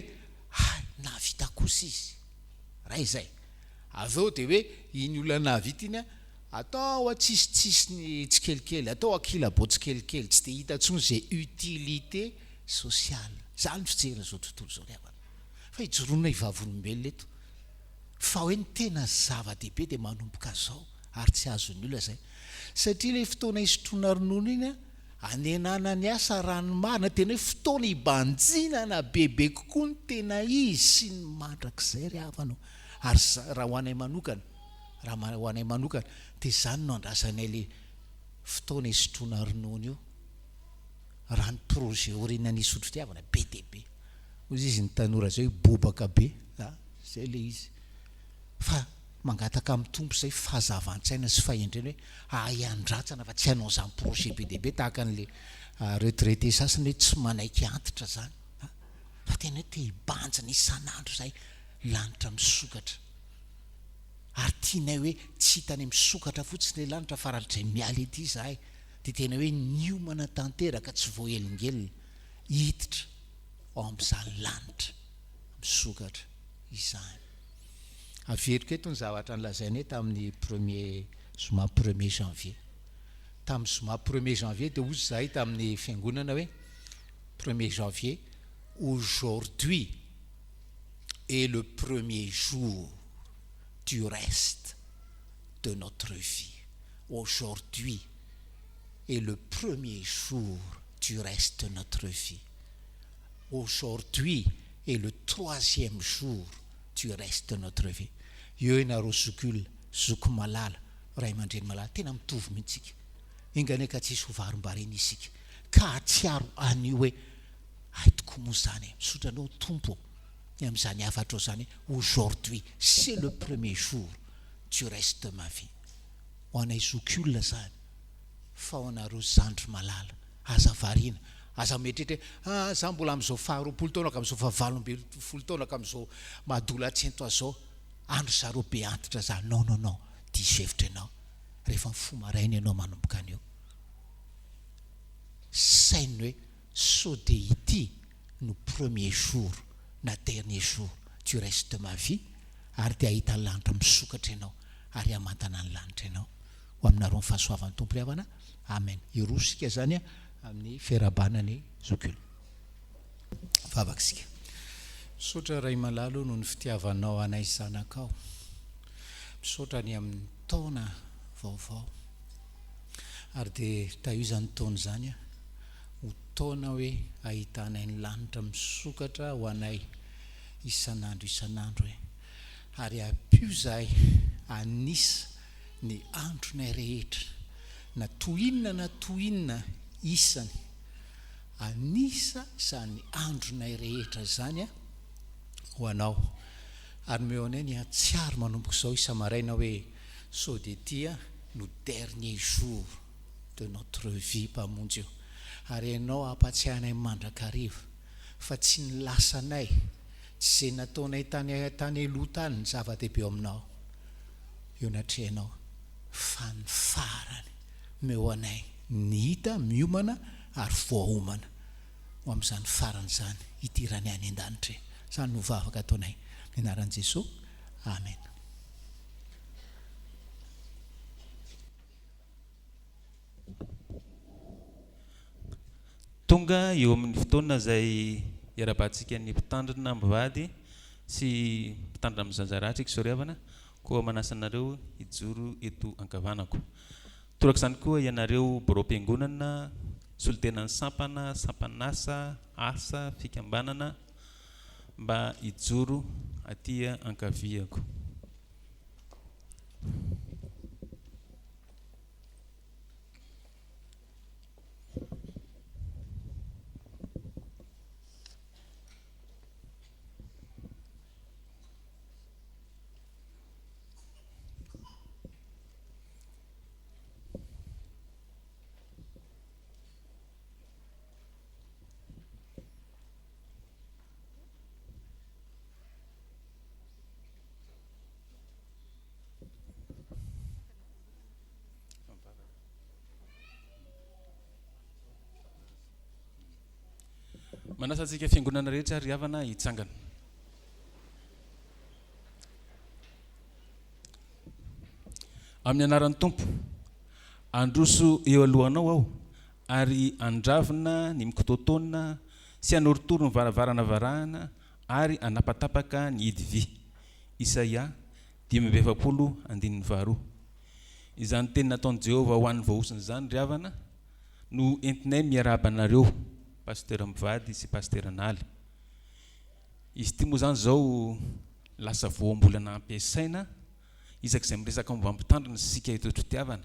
hay nahavita kosa izy. Ray izay. Avy eo dia hoe iny olona nahavita iny atao atsisitsisiny tsikelikely, atao ankilabao tsikelikely, tsy dia hita intsony izay utilité sociale. Izany ny fijerin'izao tontolo izao ry havana. Fa ijoroana vavolombelona eto fa hoe ny tena zava-dehibe dia manomboka izao ary tsy azon'ny olona izay. Satria ilay fotoana hisotroana ronono iny an, Hanenana ny asa raha ny marina, tena hoe fotoana hibanjinana bebe kokoa ny tena izy sy ny mandrakizay ry havana o! Ary raha ho anay manokana, raha ho anay manokana, dia izany no andrasanay ilay fotoana hisotroana ronono io, raha ny projet aorianan'ny hisotro fitiavana, be dia be. Hoy izy ny tanora izay hoe bobaka be, a! Izay ilay izy. Fa mangataka amin'ny Tompo izay fahazavan-tsaina sy fahendrena hoe hahay handratsana fa tsy hanao izany projet be dia be tahaka an'ilay retraité sasany hoe tsy manaiky antitra izany fa tena hoe te hibanjina isan'andro izay lanitra misokatra ary tianay hoe tsy hitany misokatra fotsiny ilay lanitra fa raha izay miala ety izahay dia tena hoe niomana tanteraka tsy voahelingelina hiditra ao amin'izany lanitra misokatra izany. Averiko eto ny zavatra nolazainay tamin'ny premier zoma premier janvier. Tamin'ny zoma premier janvier dia hozy izahay tamin'ny fiangonana hoe premier janvier aujourd'hui est le premier jour du reste de notre vie. Aujourd'hui est le premier jour du reste de notre vie. Aujourd'hui est le troisième jour du reste de notre vie. Eo ianareo zokiolona, zoky malala, ray aman-dreny malala, tena mitovy mihitsy isika. Enga anie ka tsy hisy ho varimbarina isika, ka hahatsiaro an'io hoe, hay tokoa moa izany e, misaotra anao Tompo ô, ny amin'izany hafatrao izany hoe, aujourd'hui c'est le premier jour du reste de ma vie. Ho anay zokiolona izany, fa ho anareo zandry malala, aza variana, aza mieritreritra hoe ah za mbola amin'izao faha 20 taonako, amin'izao faha 18 taonako, amin'izao maha adolatsento ahy izao, any ry zareo be antitra za, non non non, diso hevitra ianao, rehefa mifoha maraina ianao manomboka anio, saino hoe sao dia ity no premier jour na dernier jour du reste de ma vie, ary dia hahita ny lanitra misokatra ianao, ary hamantana ny lanitra ianao. Ho aminareo ny fahasoavan'ny Tompo ry havana. Amen. Hiroso isika izany amin'ny fiarahabana ny zokiolona. Vavaka isika. Misaotra Ray malala o noho ny fitiavanao anay zanakao. Misaotra ny amin'ny taona vaovao. Ary dia tahio izany taona izany ho taona hoe ahitanay ny lanitra misokatra ho anay isan'andro isan'andro e. Ary ampio izahay hanisa ny andronay rehetra, na toy inona na toy inona isany, anisa izany andronay rehetra izany ho Anao, ary omeo anay ny hatsiaro manomboka izao isa-maraina hoe sao dia ity no dernier jour de notre vie Mpamonjy o, ary Ianao hampatsiahy anay mandrakariva fa tsy ny lasanay, tsy izay nataonay tany tany aloha tany ny zava-dehibe eo Aminao. eo anatrehanao fa ny farany omeo anay ny hita miomana ary voaomana ho amin'izany farany izany hidirany any an-danitra e! Izany no vavaka ataonay amin'ny anaran'i Jesoa, Amen. Tonga eo amin'ny fotoana izay iarahabantsika ny mpitandrina mivady sy mpitandrina amin'ny zanzaraha tsika izao ry havana, koa manasa anareo hijoro eto ankavanako. Torak'izany koa ianareo biraom-piangonana, solontenan'ny sampana, sampan'asa, asa, fikambanana mba hijoro aty ankaviako. Manasa antsika fiangonana rehetra ry havana hitsangana. Amin'ny anaran'ny Tompo, handroso eo alohanao aho ary handravona ny mikitoatoana sy hanorotoro ny varavarana varahana ary hanapatapaka ny hidy vy. Isaia 45 andininy faharoa. Izany teny nataon'i Jehovah ho an'ny voahosony izany, ry havana, no entinay miarahaba anareo, Pasteur mivady sy Pasteur Naly. Izy ity moa izany izao lasa voambolana ampiasaina isak'izay miresaka momba ny mpitandrina isika eto Otritiavana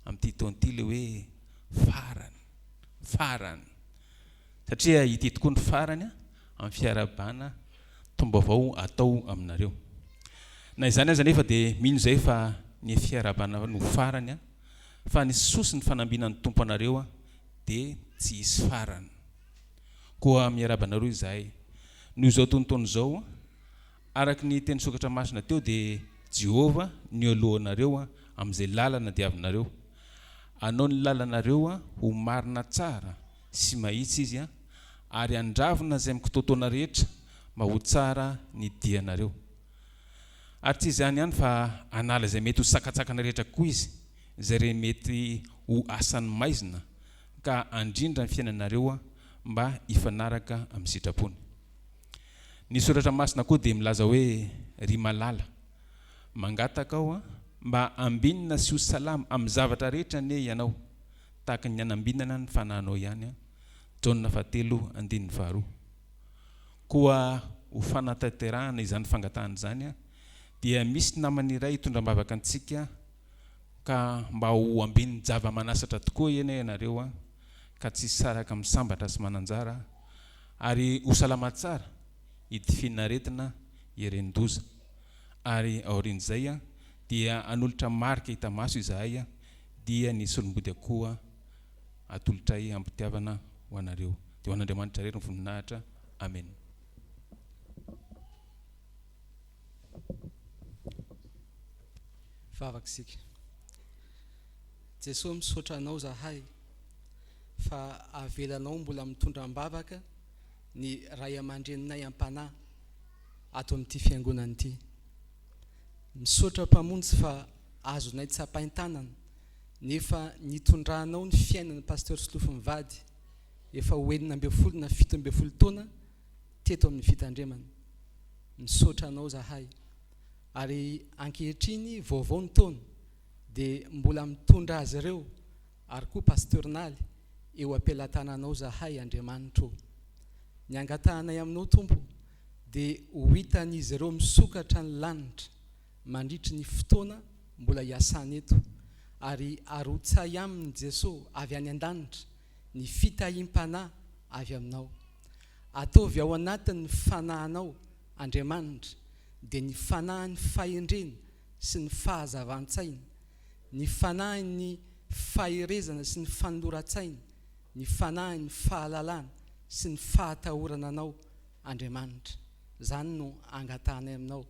amin'ity taona ity ilay hoe farany, farany. Satria ity tokoa ny farany amin'ny fiarahabana taom-baovao atao aminareo. Na izany aza anefa dia mino izahay fa ny fiarahabana no farany fa ny soa sy ny fanambinan'ny Tompo anareo dia tsy hisy farany. Koa miarahaba anareo izahay. Noho izao tonotaona izao, araka ny teny sokatra masina teo dia Jehovah no eo alohanareo amin'izay lalana diavinareo. Hanao ny lalanareo ho marina tsara sy mahitsy Izy ary handravona izay mikitoatoana rehetra mba ho tsara ny dianareo. Ary tsy izany ihany fa hanala izay mety ho sakantsakana rehetra koa Izy, izay re mety ho asan'ny maizina ka handrindra ny fiainanareo mba hifanaraka amin'ny sitrapony. Ny Soratra Masina koa dia milaza hoe, Ry malala, mangataka aho mba hambinina sy ho salama amin'ny zavatra rehetra anie ianao, tahaka ny hanambinana ny fanahinao ihany. Jaona fahatelo andininy faharoa. Koa ho fanatanterahana izany fangatahana izany dia misy namana iray hitondra am-bavaka antsika ka mba ho ambinin-java-manasatra tokoa anie ianareo ka tsy hisaraka amin'ny sambatra sy manan-jara ary ho salama tsara hidifian'aretina hieren-doza ary aorian'izay dia hanolotra marika hita maso izahay dia ny solombody akoho atolotray am-pitiavana ho anareo. Dia ho an'Andriamanitra irery ny voninahitra. Amena. Vavaka isika. Jesoa misaotra anao zahay fa avelanao mbola mitondra am-bavaka ny ray aman-dreninay am-panahy ato amin'ity fiangonana ity. Misaotra Mpamonjy fa azonay tsapain-tanana nefa nitondranao ny fiainan'i Pasteur Solofo mivady efa ho 16 na 17 taona teto amin'ny fitandremana. Misaotra anao zahay. Ary ankehitriny vaovao ny taona dia mbola mitondra azy ireo ary koa Pasteur Naly eo am-pelatananao zahay Andriamanitra ô. Ny angatahanay aminao Tompo dia ho hitan'izy ireo misokatra ny lanitra mandritry ny fotoana mbola hiasany eto ary arotsay aminy Jeso avy any an-danitra ny fitahiam-panahy avy aminao. Ataovy ao anatiny ny fanahinao Andriamanitra dia ny fanahin'ny fahendrena sy ny fahazavan-tsaina, ny fanahin'ny faherezana sy ny fanoloran-tsaina, ny fanahin'ny fahalalana sy ny fahatahorana Anao Andriamanitra. Izany no angatahanay aminao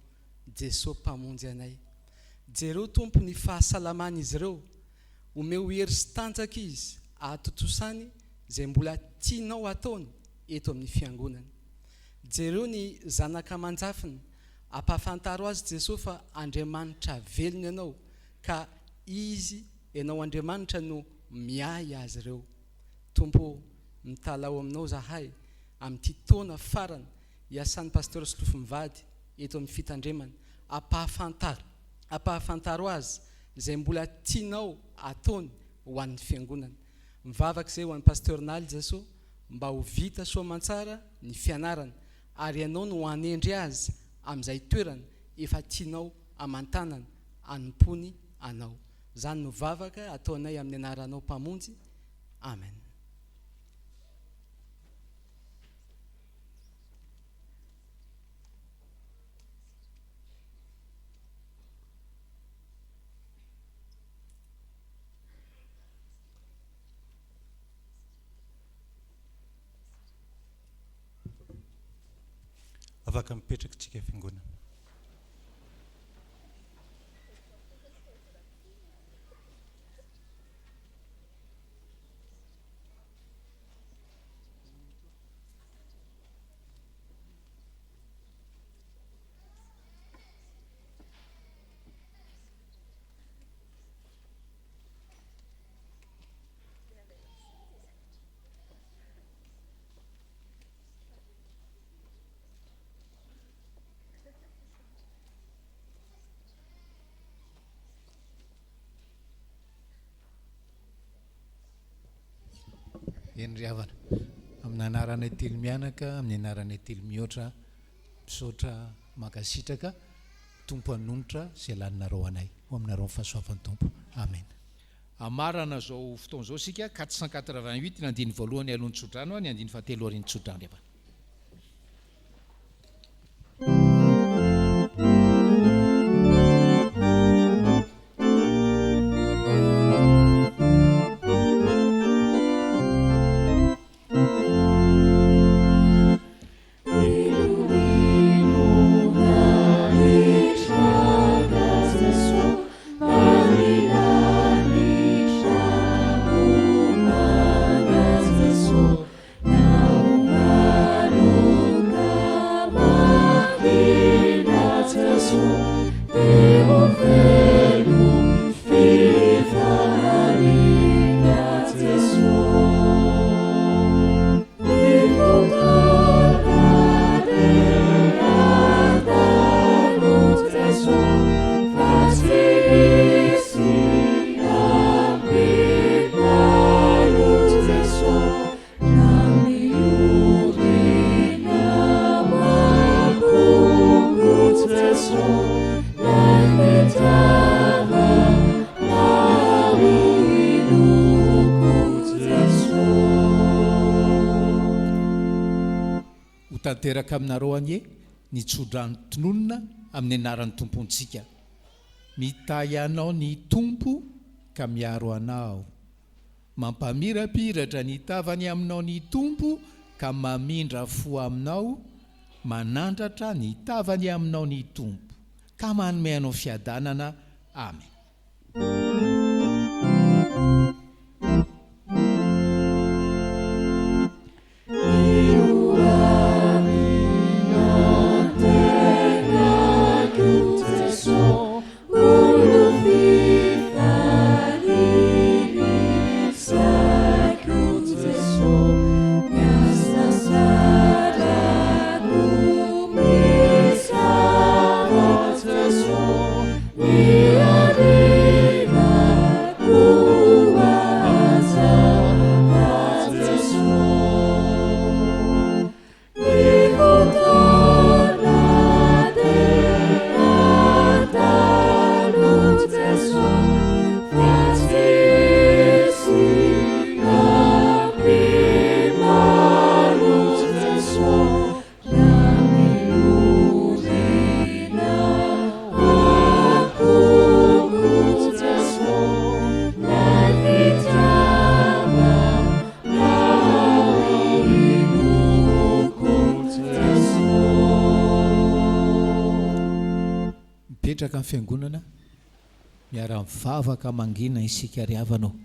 Jeso Mpamonjy anay. Jereo Tompo ny fahasalaman'izy ireo, omeo hery sy tanjaka izy ahatontosany izay mbola tianao hataony eto amin'ny fiangonana. Jereo ny zanaka aman-jafiny, ampahafantaro azy Jeso fa Andriamanitra velona Ianao ka Izy, Ianao Andriamanitra no miahy azy ireo. Tompo ô, mitalaho aminao zahay amin'ity taona farany iasan'ny Pasteur Solofo mivady eto amin'ny fitandremana, ampahafantaro ampahafantaro azy izay mbola tianao ataony ho an'ny fiangonana. Mivavaka izay ho an'i Pasteur Naly Jesoa mba ho vita soamantsara ny fianarana ary ianao no hanendry azy amin'izay toerana efa tianao aman-tanana anompoany anao. Izany no vavaka ataonay amin'ny anaranao Mpamonjy. Amen. Afaka mipetraka tsika fiangonana. Eny ry havana, amin'ny anaranay telomianaka, amin'ny anaranay telomihoatra, misaotra, mankasitraka, Tompo hanonitra izay laninareo anay. Ho aminareo ny fahasoavan'ny Tompo. Amen. Hamarana izao fotoana izao isika, 488 ny andininy voalohany alohan'ny tsodrano, ny andininy fahatelo aorian'ny tsodrano ry havana. Ho tanteraka aminareo anie ny tsodrano tononina amin'ny anaran'ny Tompontsika. Mitahy anao ny Tompo ka miaro anao. Mampamirapiratra ny tavany aminao ny Tompo ka mamindra fo aminao, manandratra ny tavany aminao ny Tompo ka manome anao fiadanana. Amen. Mipetraka ny fiangonana, miara-mivavaka mangina isika ry havana ô,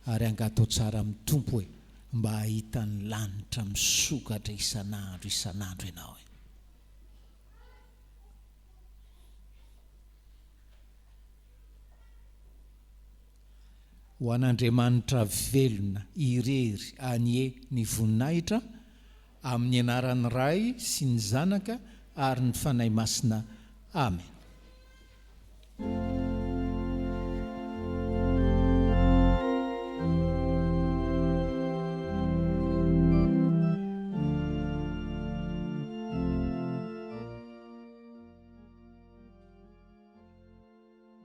ary angatao tsara amin'ny Tompo e, mba hahita ny lanitra misokatra isan'andro isan'andro ianao e. Ho an'Andriamanitra velona irery anie ny voninahitra, amin'ny anaran'ny Ray sy ny Zanaka ary ny Fanahy Masina. Amen.